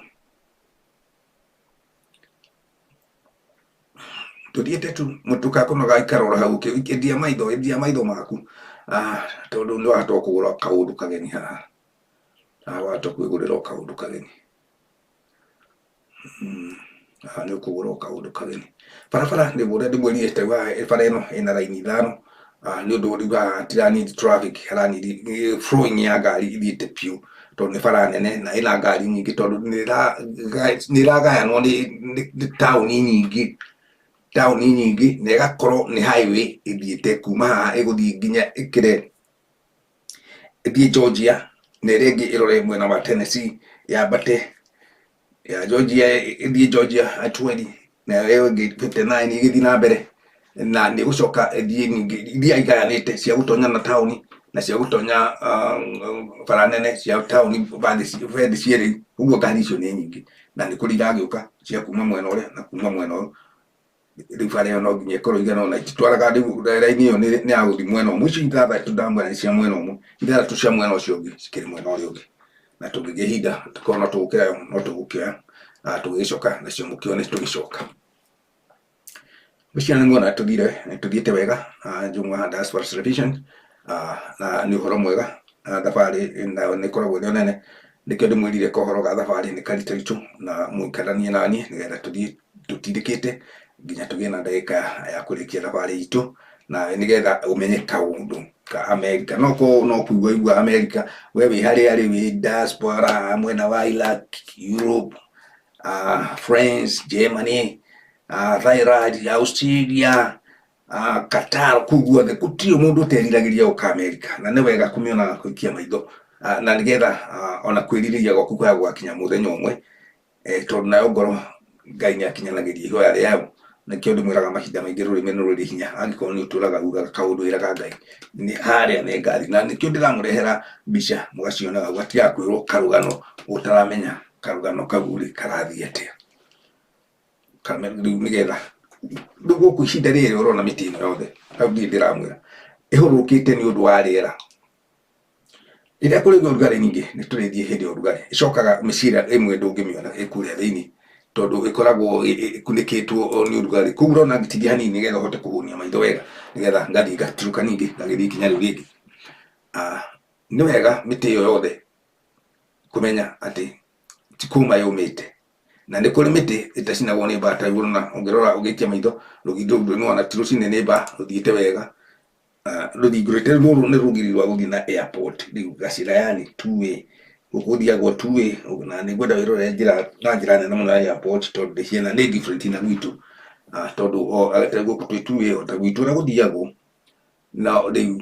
Tũthiĩte tu mũtũkakũnoga ikarora hau, endia maitho, endia maitho maku, tondũ nĩ wahota kũgũra kaũndũ kageni haha, wahota kwĩgũrĩra o kaũndũ kageni. Haha nĩ ũkũgũra o kaũndũ kageni. Barabara nĩ ũrĩa ndĩmwĩrire, bara ĩno ĩna raini ithano. Nĩ ũndũ rĩu haha hatiranidi traffic, haranidi flowing ya ngari ithiĩte biũ tondũ nĩ bara nene na ĩna ngari nyingĩ tondũ nĩ ĩragayanwo nĩ taũni nyingĩ, taũni nyingĩ na ĩgakorwo nĩ highway ĩthiĩte kuma haha ĩgũthiĩ nginya ĩkĩre ĩthiĩ Georgia na ĩrĩa ĩngĩ ĩrore mwena wa Tennessee yambate ya Georgia ĩthiĩ Georgia 20 na ĩyo ĩngĩ 59 ĩgĩthiĩ na mbere na nĩ ĩgũcoka ĩthiĩ ningĩ iria igayanĩte cia gũtonya na taũni na cia gũtonya bara nene cia taũni bendi cierĩ ũguo ngari icio nĩ nyingĩ na nĩ kũrĩ iragĩũka cia kuma mwena ũrĩa na kuma mwena ũyũ. Rĩu bara ĩyo no nginya ĩkorwo ĩigana ũna ititwaraga rĩu raini ĩyo nĩ ya gũthiĩ mwena ũmwe icio ithathatũ ndamwĩra nĩ cia mwena ũmwe ithathatũ cia mwena ũcio ũngĩ cikĩrĩ mwena ũrĩa ũngĩ na tũngĩgĩa ihinda tũkorwo no tũgũkĩra no tũgũkĩoya tũgĩgĩcoka nacio mũkĩone tũgĩcoka. Ngwĩciria nĩ muona tũthire tũthiĩte wega Njũng'wa Diaspora Television na nĩ ũhoro mwega thabarĩ nayo nĩ ĩkoragwo ĩrĩ o nene nĩkĩo ndĩmwĩrire kohoro ga thabarĩ nĩ karitaritũ na mũikaranie naniĩ nĩgetha tũthiĩ tũtindĩkĩte nginya tũgĩe na ndagĩka ya kũrĩkia thabarĩ itũ na nĩgetha ũmenye kaũndũ ka Amerika. No korwo no kũigua ũiguaga Amerika we wĩ harĩa rĩ wĩ diaspora mwena wa Iraq, Europe, France, Germany, Thailand, Australia, Qatar, kũu guothe gũtirĩ mũndũ ũteriragĩria gũka Amerika na nĩ wega kũmĩona gũikia maitho na nĩgetha ona kwĩrirĩria gwaku kwaya gũgakinya mũthenya ũmwe tondũ nayo ngoro Ngai nĩ akinyanagĩria ihoya rĩayo. Nĩkĩo ndĩmwĩraga mahinda maingĩ rũrĩmĩ nĩ rũrĩ hinya angĩkorwo nĩ ũtũraga ugaga kaũndũ ĩraga Ngai nĩ harĩa nĩ ngathiĩ na nĩkĩo ndĩramũrehera mbica mũgacionaga ũgatiga kwĩrwo karũgano ũtaramenya karũgano kau rĩ karathiĩ atĩa. Rĩu nĩgetha rĩu gũkũ ihinda rĩrĩ ũrona mĩtĩ ĩno yothe hau ndirĩ ndĩramwĩra ĩhũrũkĩte nĩ ũndũ wa rĩera. Rĩrĩa kũrĩ na ũrugarĩ ningĩ nĩ tũrĩthiĩ hĩndĩ ya ũrugarĩ ĩcokaga mĩciĩ ĩrĩa ĩmwe ndũngĩmĩona ĩ kũrĩa thĩinĩ tondũ ĩkoragwo ĩkunĩkĩtwo nĩ ũrugarĩ. Koguo ũrona ngĩtigia hanini nĩgetha ũhote kũhũnia maitho wega nĩgetha ngathiĩ ngatirũka ningĩ ngagĩthiĩ ikinya rĩu rĩngĩ. Nĩ wega mĩtĩ ĩyo yothe kũmenya atĩ ti kũma yũmĩte na nĩ kũrĩ mĩtĩ ĩtacinagwo nĩ mbaa ta ũrona ũngĩrora ũngĩikia maitho rũthingo rũu nĩwona ti rũcine nĩ mbaa rũthiĩte wega. Rũthingo rũrũ rũrũ nĩ rũgiri rwa gũthiĩ na airport rĩu gacĩra yani two way gũkũ gũthiagwo two way na nĩ ngwenda wĩrorere njĩra na njĩra nene mũno ya airport tondũ ndĩhiana nĩ different na gwitũ tondũ gũkũ twĩ two way o ta gwitũ ũrĩa gũthiagwo na rĩu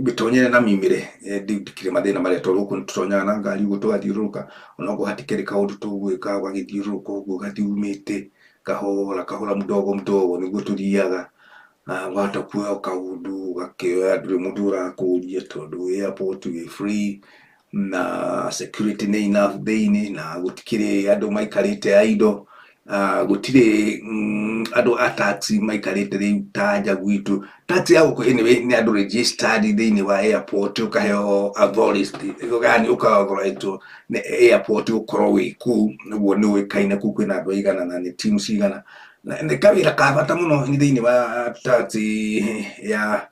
mĩtonyere na miumĩre ndikĩrĩ mathĩna marĩa tondũ gũkũ nĩtũtonyaga na ngari ũguo tũgathiũrũrũka onokorwo hatikĩrĩ kaũndũ tũgwĩka ũgagĩthiũrũrũka ũguo ũgathiĩ umĩte kahora kahora mdogo mdogo nĩguo tũthiaga wahota kuoya kaũndũ ũgakĩoya ndũrĩ mũndũ ũrakũria tondũ airport wĩ free na security nĩ enough thĩinĩ na gũtikĩrĩ andũ maikarĩte idle gũtirĩ andũ a taxi maikarĩte rĩu ta nja gwitũ. Taxi ya gũkũ anyway nĩ andũ registered thĩinĩ wa airport ũkaheo authority yani ũka authorized nĩ airport gũkorwo wĩ kũu ũguo nĩ ũĩkaine kũu kwĩna andũ aigana na nĩ team cigana. Nĩ kawĩra ka bata mũno thĩinĩ wa taxi ya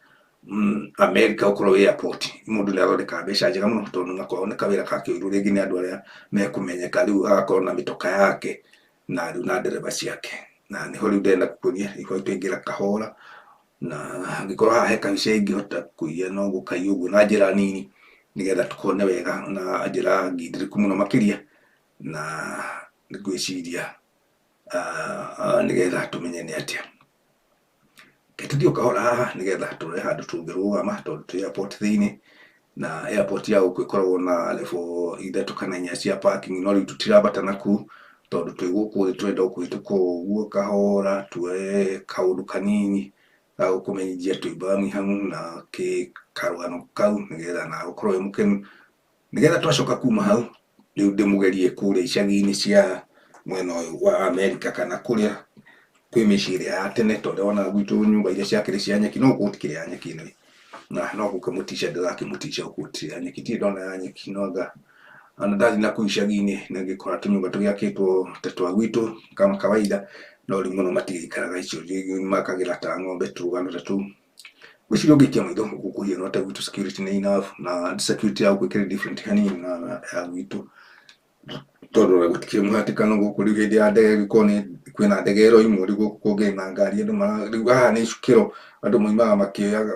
America gũkorwo wĩ airport. Mũndũ nĩ athondekaga mbeca njega mũno tondũ nako nĩ kawĩra gakĩoirwo rĩngĩ nĩ andũ arĩa mekũmenyeka rĩu agakorwo na mĩtoka yake na rĩu na ndereba ciake. Na nĩho rĩu ndĩrenda gũkuonia nĩho twaingĩra kahora na angĩkorwo haha he kabica ingĩhota kũiya no gũkaiya ũguo na njĩra nini nĩgetha tũkone wega na njĩra ngindĩrĩku mũno makĩria na ngwĩciria nĩgetha tũmenye nĩ atĩa. Reke tũthiĩ o kahora haha nĩgetha tũrore handũ tũngĩrũgama tondũ twĩ airport thĩinĩ na airport ya gũkũ ĩkoragwo na level ithatũ kana inya cia parking no rĩu tũtirambata na kũu tondũ twĩ gũkũ thĩ tũrenda o kũhĩtũka o ũguo kahora tuoye kaũndũ kanini ga gũkũmenyithia twĩ Birmingham na kĩ karũgano kau nĩgetha nawe ũkorwo wĩ mũkenu. Nĩgetha twacoka kuma hau rĩu ndĩmũgerie kũrĩa icagi-inĩ cia mwena ũyũ wa Amerika kana kũrĩa kwĩ mĩciĩ ĩrĩa ya tene tondũ ndĩrona gwitũ nyũmba iria ciakĩrĩ cia nyeki no gũkũ gũtikĩrĩ ya nyeki anyway. Na no gũkĩmũtica ndĩrakĩmũtica gũkũ gũtirĩ ya nyeki, ndirĩ ndona ya nyeki no anga ona ndathiĩ nakũu icagi-inĩ nĩ ngĩkora tũnyũmba tũgĩakĩtwo ta twa gwitũ kama kawaida no rĩu mũno matigĩikaraga icio makagĩra ta ng'ombe tũrũgano ta tũu. Ngwĩciria ũngĩikia maitho gũkũ kũhiana ta gwitũ security nĩ enough na security ya gũkũ ĩkĩrĩ different hanini na ya gwitũ. Tondũ gũtikĩrĩ mũhatĩkano gũkũ rĩu hĩndĩ ya ndege gũkorwo nĩ kwĩna ndege ĩroimwo rĩu gũkũ kũngĩ na ngari andũ mara rĩu haha nĩ icukĩro andũ moimaga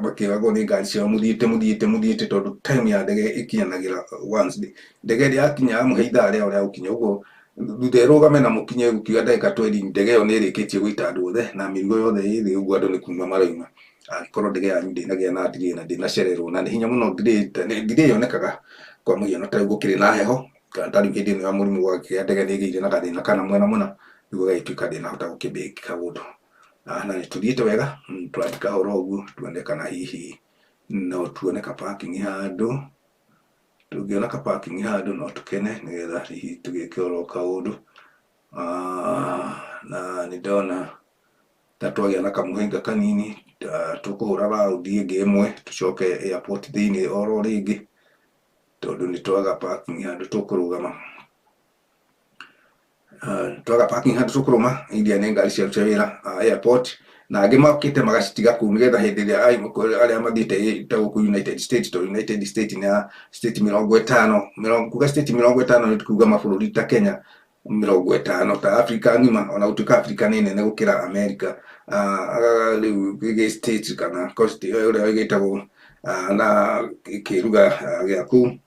makĩoyagwo nĩ ngari ciao mũthiĩte mũthiĩte mũthiĩte tondũ time ya ndege ĩkinyanagĩra once ndege ĩrĩa yakinya yamũhe ithaa rĩao rĩa gũkinya ũguo thutha ĩrũgame na mũkinye gũkiuga ndagĩka twendi ndege ĩyo nĩ ĩrĩkĩtie gũita andũ othe na mĩrigo yothe ĩ thĩ ũguo andũ nĩ kuma marauma angĩkorwo ndege yanyu ndĩnagĩa na delay na ndĩnacererwo na nĩ hinya mũno delay delay yonekaga kwa mũhiano ta rĩu gũkĩrĩ na heho kana ta rĩu hĩndĩ ĩno ya mũrimũ gwakĩgĩa ndege nĩ ĩgĩire na gathĩna kana mwena mũna rĩu ĩgagĩtuĩka ndĩnahota gũkĩmĩki kaũndũ na nĩ tũthiĩte wega tũrathiĩ kahora ũguo tuone kana hihi no tuone ka parking handũ tũngĩona ka parking handũ no tũkene nĩgetha hihi tũgĩke oro kaũndũ na nĩ ndona ta twagĩa na kamũhĩnga kanini tũkũhũra raundi ĩngĩ ĩmwe tũcoke airport thĩinĩ oro rĩngĩ tondũ nĩ twaga parking handũ tũkũrũgama twaga parking handũ tũkũrũma iria nĩ ngari ciaruta wĩra airport na angĩ mokĩte magacitiga kũu nĩgetha hĩndĩ ĩrĩa arĩa mathiĩte ta gũkũ United States tondũ United States nĩ ya state 50 kuga state 50 nĩ kuga mabũrũri ta Kenya 50 ta Africa ng'ima ona gũtuĩka Africa nĩ nene gũkĩra America rĩu gĩ state kana coast ũrĩa ĩgĩtagwo na kĩruga gĩa kũu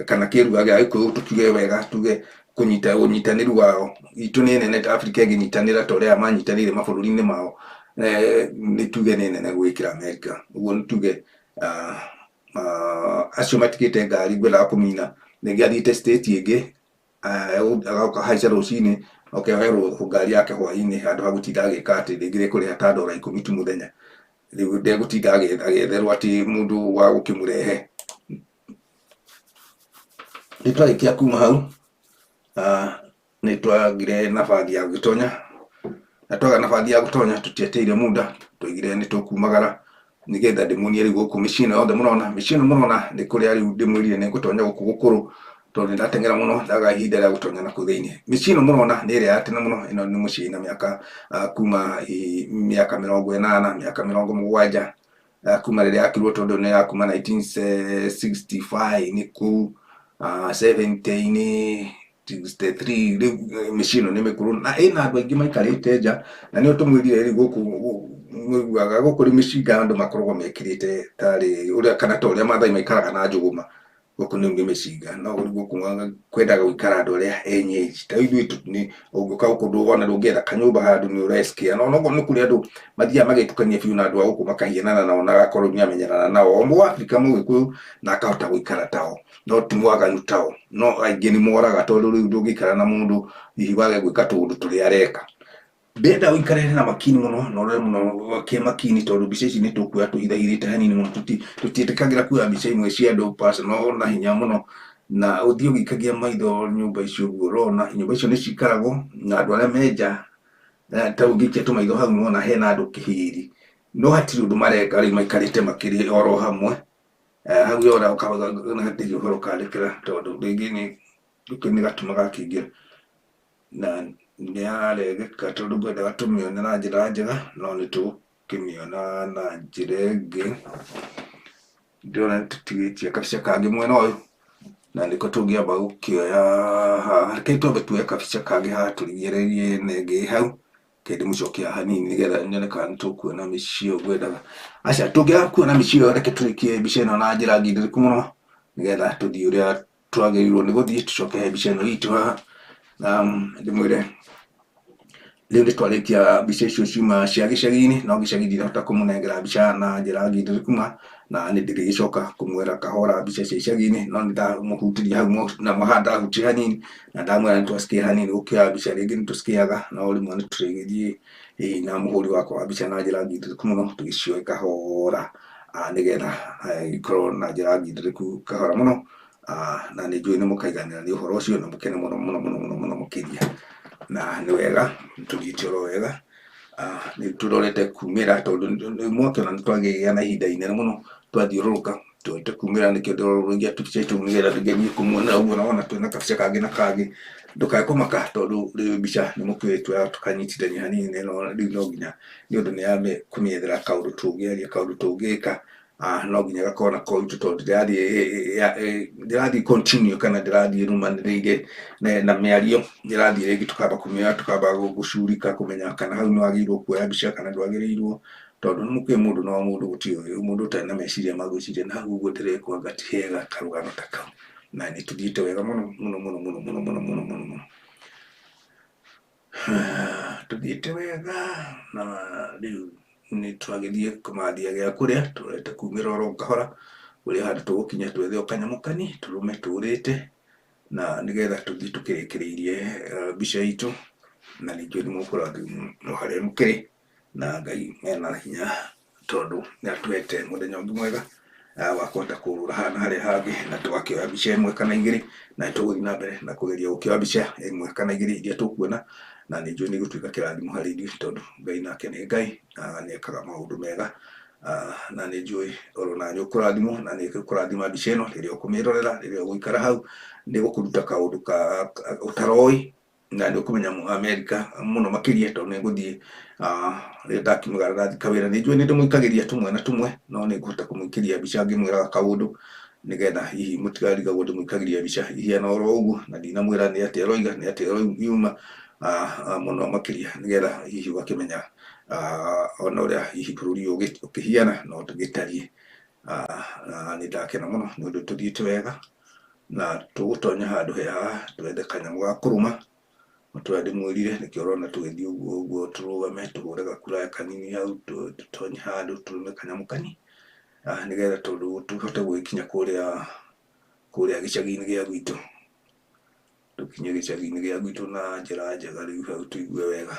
kana kĩruga gĩa gĩkũyũ tũkiuge wega tuge kũnyita ũnyitanĩru wao itũ nĩ nene ta Africa ĩngĩnyitanĩra ta ũrĩa manyitanĩire mabũrũri-inĩ mao nĩ tuge nĩ nene gwĩkĩra America ũguo nĩ tuge acio matigĩte ngari ngwendaga kũmina rĩngĩ athiĩte state ĩngĩ agoka haica rũcinĩ oke oerwo ngari yake hwainĩ handũ ha gũtinda agĩka atĩ rĩngĩ rĩkũrĩha ta ndora 10 tu mũthenya rĩu ndegũtinda agĩetherwo atĩ mũndũ wa gũkĩmũrehe nĩ twarĩkia kuma hau nĩ twagire nabathi ya gũgĩtonya na twaga nabathi ya gũtonya tũtieteire muda twaigire nĩ tũkumagara nĩgetha ndĩmuonie rĩu gũkũ mĩciĩ ĩno yothe mũrona mĩciĩ ĩno mũrona nĩ kũrĩa rĩu ndĩmwĩrire nĩ ngũtonya gũkũ gũkũrũ tondũ nĩ ndateng'era mũno ndaga ihinda rĩa gũtonya na kũu thĩinĩ mĩciĩ ĩno mũrona nĩ ĩrĩa ya tene mũno ĩno nĩ mũciĩ ĩna mĩaka kuma hihi mĩaka 80 mĩaka 70 kuma rĩrĩa yakirwo tondũ nĩ ya kuma 1965 nĩ kũu 70-inĩ 63 rĩu mĩciĩ ĩno nĩ mĩkũrũ na ĩna andũ aingĩ maikarĩte nja na nĩo tũmwĩrire rĩu gũkũ mũiguaga gũkũ rĩu mĩcinga andũ makoragwo mekĩrĩte tarĩ ũrĩa kana ta ũrĩa Maathai maikaraga na njũgũma gũkũ nĩ mĩcinga no rĩu gũkũ kwendaga gũikara andũ arĩa enyeji ta rĩu ithuĩ nĩ ũngĩũka gũkũ ndũgona ndũngĩetha kanyũmba handũ nĩ ũrecikia no noguo nĩ kũrĩ andũ mathiaga magetukania biũ na andũ a gũkũ makahianana nao na agakorwo nĩ amenyerana nao o mũAfrika mũgĩkũyũ na akahota gũikara tao no ti mwaganu tao no aingĩ nĩ moraga tondũ rĩu ndũngĩikara na mũndũ hihi wage gwĩka tũũndũ tũrĩa areka ndĩrenda ũikare na makini mũno na ũrore mũno kĩ makini tondũ mbica ici nĩ tũkuoya tũhithahithĩte hanini mũno tũtiĩtĩkagĩra kuoya mbica imwe cia andũ personal na hinya mũno na ũthiĩ ũgĩikagia maitho nyũmba icio ũguo ũrona nyũmba icio nĩ cikaragwo na andũ arĩa me nja ta ũngĩikia tũmaitho hau nĩwona hena andũ kĩhĩri no hatirĩ ũndũ mareka rĩu maikarĩte makĩrĩ oro hamwe hau yora hatirĩ ũhoro ũkandĩkĩra tondũ rĩngĩ nĩ gĩkĩ nĩ gatuma gakĩingĩra na nĩ yaregeka tondũ ngwendaga tũmĩone na njĩra njega no nĩ tũgũkĩmĩona na njĩra ĩngĩ ndĩrona nĩ tũtigĩtie kabica kangĩ mwena ũyũ na nĩko tũngĩamba gũkĩoya haha reke twambe tuoye kabica kangĩ haha tũrigĩrĩrie na ĩngĩ hau reke ndĩmũcokie haha hanini nĩgetha nyone kana nĩ tũkuona mĩciĩ ĩyo ngwendaga aca tũngĩaga kuona mĩciĩ ĩyo reke tũrĩkie mbica ĩno na njĩra ngindĩrĩku mũno nĩgetha tũthiĩ ũrĩa twagĩrĩirwo nĩ gũthiĩ tũcoke he mbica ĩno itũ haha na ndĩmwĩre rĩu nĩ twarĩkia mbica icio ciuma cia gĩcagi-inĩ no gĩcagi ndinahota kũmũnengera mbica na njĩra ngindĩrĩku ma na nĩ ndĩrĩgĩcoka kũmwĩra kahora mbica cia icagi-inĩ no nĩ ndamũhutirie hau na haha ndahutirie hanini na ndamwĩra nĩ twacikĩa hanini gũkĩoya mbica rĩngĩ nĩ tũcikĩaga no rĩmwe nĩ tũrĩgĩthiĩ hihi na mũhũri wakwa wa mbica na njĩra ngindĩrĩku mũno tũgĩcioe kahora nĩgetha ikorwo na njĩra ngindĩrĩku kahora mũno na nĩ njũĩ nĩ mũkaiganĩra nĩ ũhoro ũcio na mũkene mũno mũno mũno mũno mũno makĩria na nĩ wega tũthiĩte oro wega nĩ tũrorete kumĩra tondũ mwakĩona nĩ twagĩa na ihinda inene mũno twathiũrũrũka tũrorete kumĩra nĩkĩo ndĩrorũrũgia tũbica tũu nĩgetha tũgerie kũmuona ũguo na wona twĩna kabica kangĩ na kangĩ ndũkae kũmaka tondũ rĩu mbica nĩ mũkĩũĩ tuoyaga tũkanyitithania hanini no rĩu no nginya nĩ ũndũ nĩ yambe kũmĩethera kaũndũ tũngĩaria kaũndũ tũngĩka No nginya gakorwo na koitũ tondũ ndĩrathiĩ continue kana ndĩrathiĩ rũmanĩrĩire na mĩario, ndĩrathiĩ rĩngĩ tũkamba kũmĩoya, tũkamba gũcurika kũmenya kana hau nĩ wagĩrĩirwo kuoya mbica kana ndwagĩrĩirwo, tondũ nĩ mũkĩũĩ mũndũ no mũndũ, gũtirĩ mũndũ ũtarĩ na meciria ma gwĩciria na hau ũguo ndĩrekwo anga ti hega karũgano ta kau. Na nĩ tũthiĩte wega mũno mũno mũno mũno mũno mũno mũno mũno mũno, tũthiĩte wega. Na rĩu nĩ twagĩthiĩ kũmathia gĩa kũrĩa, tũrorete kumĩra oro kahora kũrĩa handũ tũgũkinya twethe o kanyamũ kani tũrũme tũrĩte, na nĩgetha tũthiĩ tũkĩrĩkĩrĩirie mbica itũ. Na ningĩ nĩ mũkũrathimwo harĩa mũkĩrĩ, na Ngai ena hinya tondũ nĩ atũhete mũthenya ũngĩ mwega wa kũhota kũrũra haha na harĩa hangĩ, na tũgakĩoya mbica ĩmwe kana igĩrĩ, na nĩ tũgũthiĩ na mbere na kũgeria gũkĩoya mbica ĩmwe kana igĩrĩ iria tũkuona, na nĩ njũĩ nĩ igũtuĩka kĩrathimo harĩ ithuĩ tondũ Ngai nake nĩ Ngai na nĩ ekaga maũndũ mega. Na nĩ njũĩ oro na nĩ ũkũrathimwo, na nĩ ũkũrathima mbica ĩno rĩrĩa ũkũmĩrorera, rĩrĩa ũgũikara hau nĩ gũkũruta kaũndũ ka ũtaroĩ, na nĩ ũkũmenya Amerika mũno makĩria tondũ nĩ ngũthiĩ rĩrĩa ndakiumagara ndathiĩ kawĩra, nĩ njũĩ nĩ ndĩmũikagĩria tũmwe na tũmwe, no nĩ ngũhota kũmũikĩria mbica ngĩmwĩraga kaũndũ nĩgetha hihi mũtikarigagwo ndĩmũikagĩria mbica ihiana oro ũguo na ndinamwĩra nĩ atĩa aroiga, nĩ atĩa yuma mũno makĩria, nĩgetha hihi ũgakĩmenya ona ũrĩa hihi bũrũri ũyũ ũkĩhiana na ũgĩtariĩ. Na nĩ ndakena mũno nĩ ũndũ tũthiĩte wega, na tũgũtonya handũ he haha twethe kanyamũ ga kũrũma tũrĩa ndĩmwĩrire, nĩkĩo ũrona tũgĩthiĩ ũguo ũguo, tũrũgame tũhũre gakuraya kanini hau, tũtonye handũ tũrũme kanyamũ kani nĩgetha tondũ tũhote gũgĩkinya kũrĩa kũrĩa gĩcagi-inĩ gĩa gwitũ, tũkinye gĩcagi-inĩ gĩa gwitũ na njĩra njega, rĩu hau tũigue wega.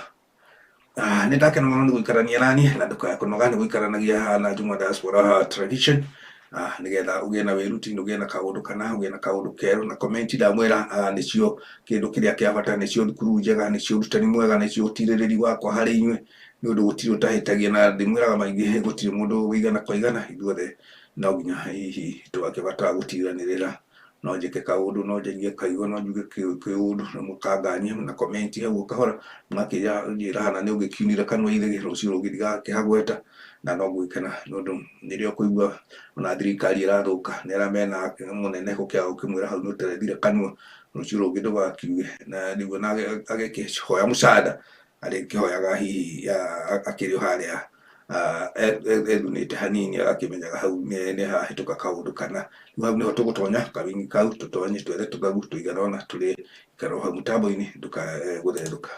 Nĩ ndakena mũno nĩ gũikarania naniĩ, na ndũkae kũnoga nĩ gũikaranagia haha na Juma Diaspora Television, nĩgetha ũgĩe na wĩruti, ũgĩe na kaũndũ kana ũgĩe na kaũndũ kerũ. Na comment ndamwĩra nĩcio kĩndũ kĩrĩa kĩa bata, nĩcio thukuru njega, nĩcio ũrutani mwega, nĩcio ũtirĩrĩri wakwa harĩ inyuĩ, nĩ ũndũ gũtirĩ ũtahĩtagia, na ndĩmwĩraga maingĩ gũtirĩ mũndũ wĩigana kwa igana, ithuothe no nginya hihi tũgakĩbatara gũtiranĩrĩra. No njĩke kaũndũ, no njarie kaigo, no njuge kĩũndũ na mũkanganie na comment hau kahora, mũgakĩnjĩra hana nĩ ũgĩkiunire kanua ithegĩ, rũciũ rũngĩ ndigakĩhagweta. Na no ngũgĩkena nĩ ũndũ rĩrĩa ũkũigua ona thirikari ĩrathũka nĩ arĩa mena mũnene gũkĩaga gũkĩmwĩra hau nĩ ũterethire kanua, rũciũ rũngĩ ndũgakiuge. Na nĩguo agĩkĩhoya mũcaada arĩkĩhoyaga hihi akĩrĩ o harĩa ethunĩte hanini, agakĩmenyaga hau nĩ hahĩtũka kaũndũ kana. Rĩu hau nĩho tũgũtonya kawingi kau, tũtonye twethe tũgagu tũigana ũna tũrĩe. Ikara o hau mũtambo-inĩ, ndũkae gũthethũka.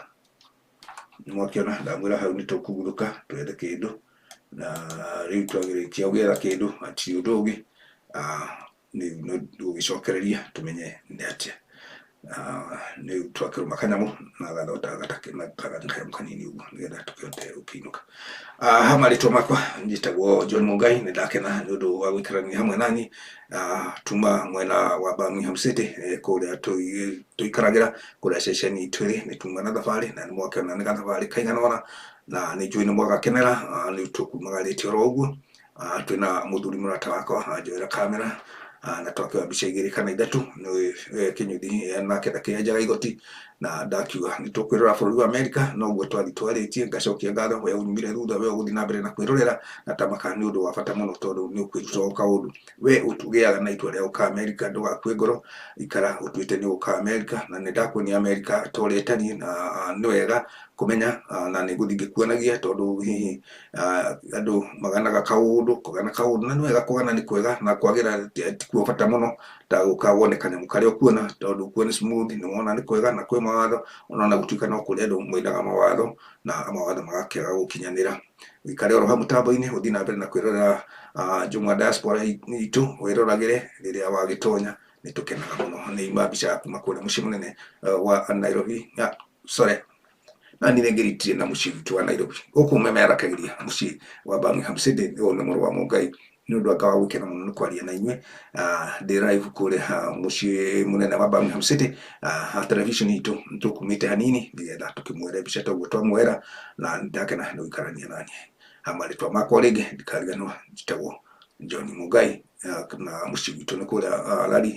Nĩmwakĩona ndamwĩra hau nĩ tũkũguthũka twethe kĩndũ, na rĩu twagĩrĩkia gwetha kĩndũ hatirĩ ũndũ ũngĩ, nĩ gũgĩcokereria tũmenye nĩ atĩa. Rĩu twakĩrũma kanyamũ na gathota kanyamũ kanini ũguo nĩgetha tũkĩhote gũkĩinũka. Ha marĩtwa makwa njĩtagwo John Mungai, nĩ ndakena nĩ ũndũ wa gũikarania hamwe nani tuma mwena wa Birmingham City, kũrĩa tũikaragĩra kũrĩa ceceni itũ ĩrĩ. Nĩ tuma na thabarĩ, na nĩ mwakĩona nĩ gathabarĩ kaigana ũna, na nĩ njũĩ nĩ mwagakenera. Rĩu tũkumagarĩte oro ũguo, twĩna mũthuri mũrata wakwa anjoera kamera, na twakĩoya mbica igĩrĩ kana ithatũ nĩ kĩnyũthi nake ndakĩenjaga igoti, na ndakiuga nĩ tũkwĩrora bũrũri wa Amerika. Noguo twathiĩ twarĩtie, ngacokia ngatho we unyumire thutha, we ũgũthiĩ na mbere na kwĩrorera na tamaka nĩ ũndũ wa bata mũno tondũ nĩ ũkwĩruta o kaũndũ. We ũgĩaga na itua rĩa gũka Amerika, ndũgakue ngoro, ikara ũtuĩte nĩ ũgũka Amerika, na nĩ ndakuonia Amerika ta ũrĩa ĩtariĩ, na nĩ wega kũmenya, na nĩ ngũthiĩ ngĩkuonagia tondũ hihi andũ maganaga kaũndũ kũgana kaũndũ, na nĩ wega kũgana nĩ kwega, na kwagĩra tikuo bata mũno ta gũka wone kanyamũ karĩa ũkuona, tondũ kuo nĩ smooth, nĩ wona nĩ kwega na kwĩ mawatho, ona gũtuĩka no kũrĩ andũ moinaga mawatho na mawatho magakĩaga gũkinyanĩra. Ũikare oro hau mũtambo-inĩ, ũthiĩ na mbere na kwĩrorera Juma Diaspora itũ, wĩroragĩre rĩrĩa wagĩtonya, nĩ tũkenaga mũno. Nĩ ima mbica ya kuma kũrĩa mũciĩ mũnene wa Nairobi, sorry, na niĩ nĩngĩritire na mũciĩ witũ wa Nairobi, gũkũ memerekagĩria mũciĩ wa Birmingham City. Ũyũ nĩ mũrũ wa Mũngai, nĩ ũndũ anga wa gũkena mũno nĩ kwaria na inyuĩ ndĩ live kũrĩa mũciĩ mũnene wa Birmingham City ha television itũ. Tũkumĩte hanini nĩgetha tũkĩmwere mbica ta ũguo twamwera, na ndakena nĩ gũikarania naniĩ. Ha marĩtwa makwa rĩngĩ ndikariganĩrwo, njĩtagwo John Mungai, na mũciĩ witũ nĩ kũrĩa Lari.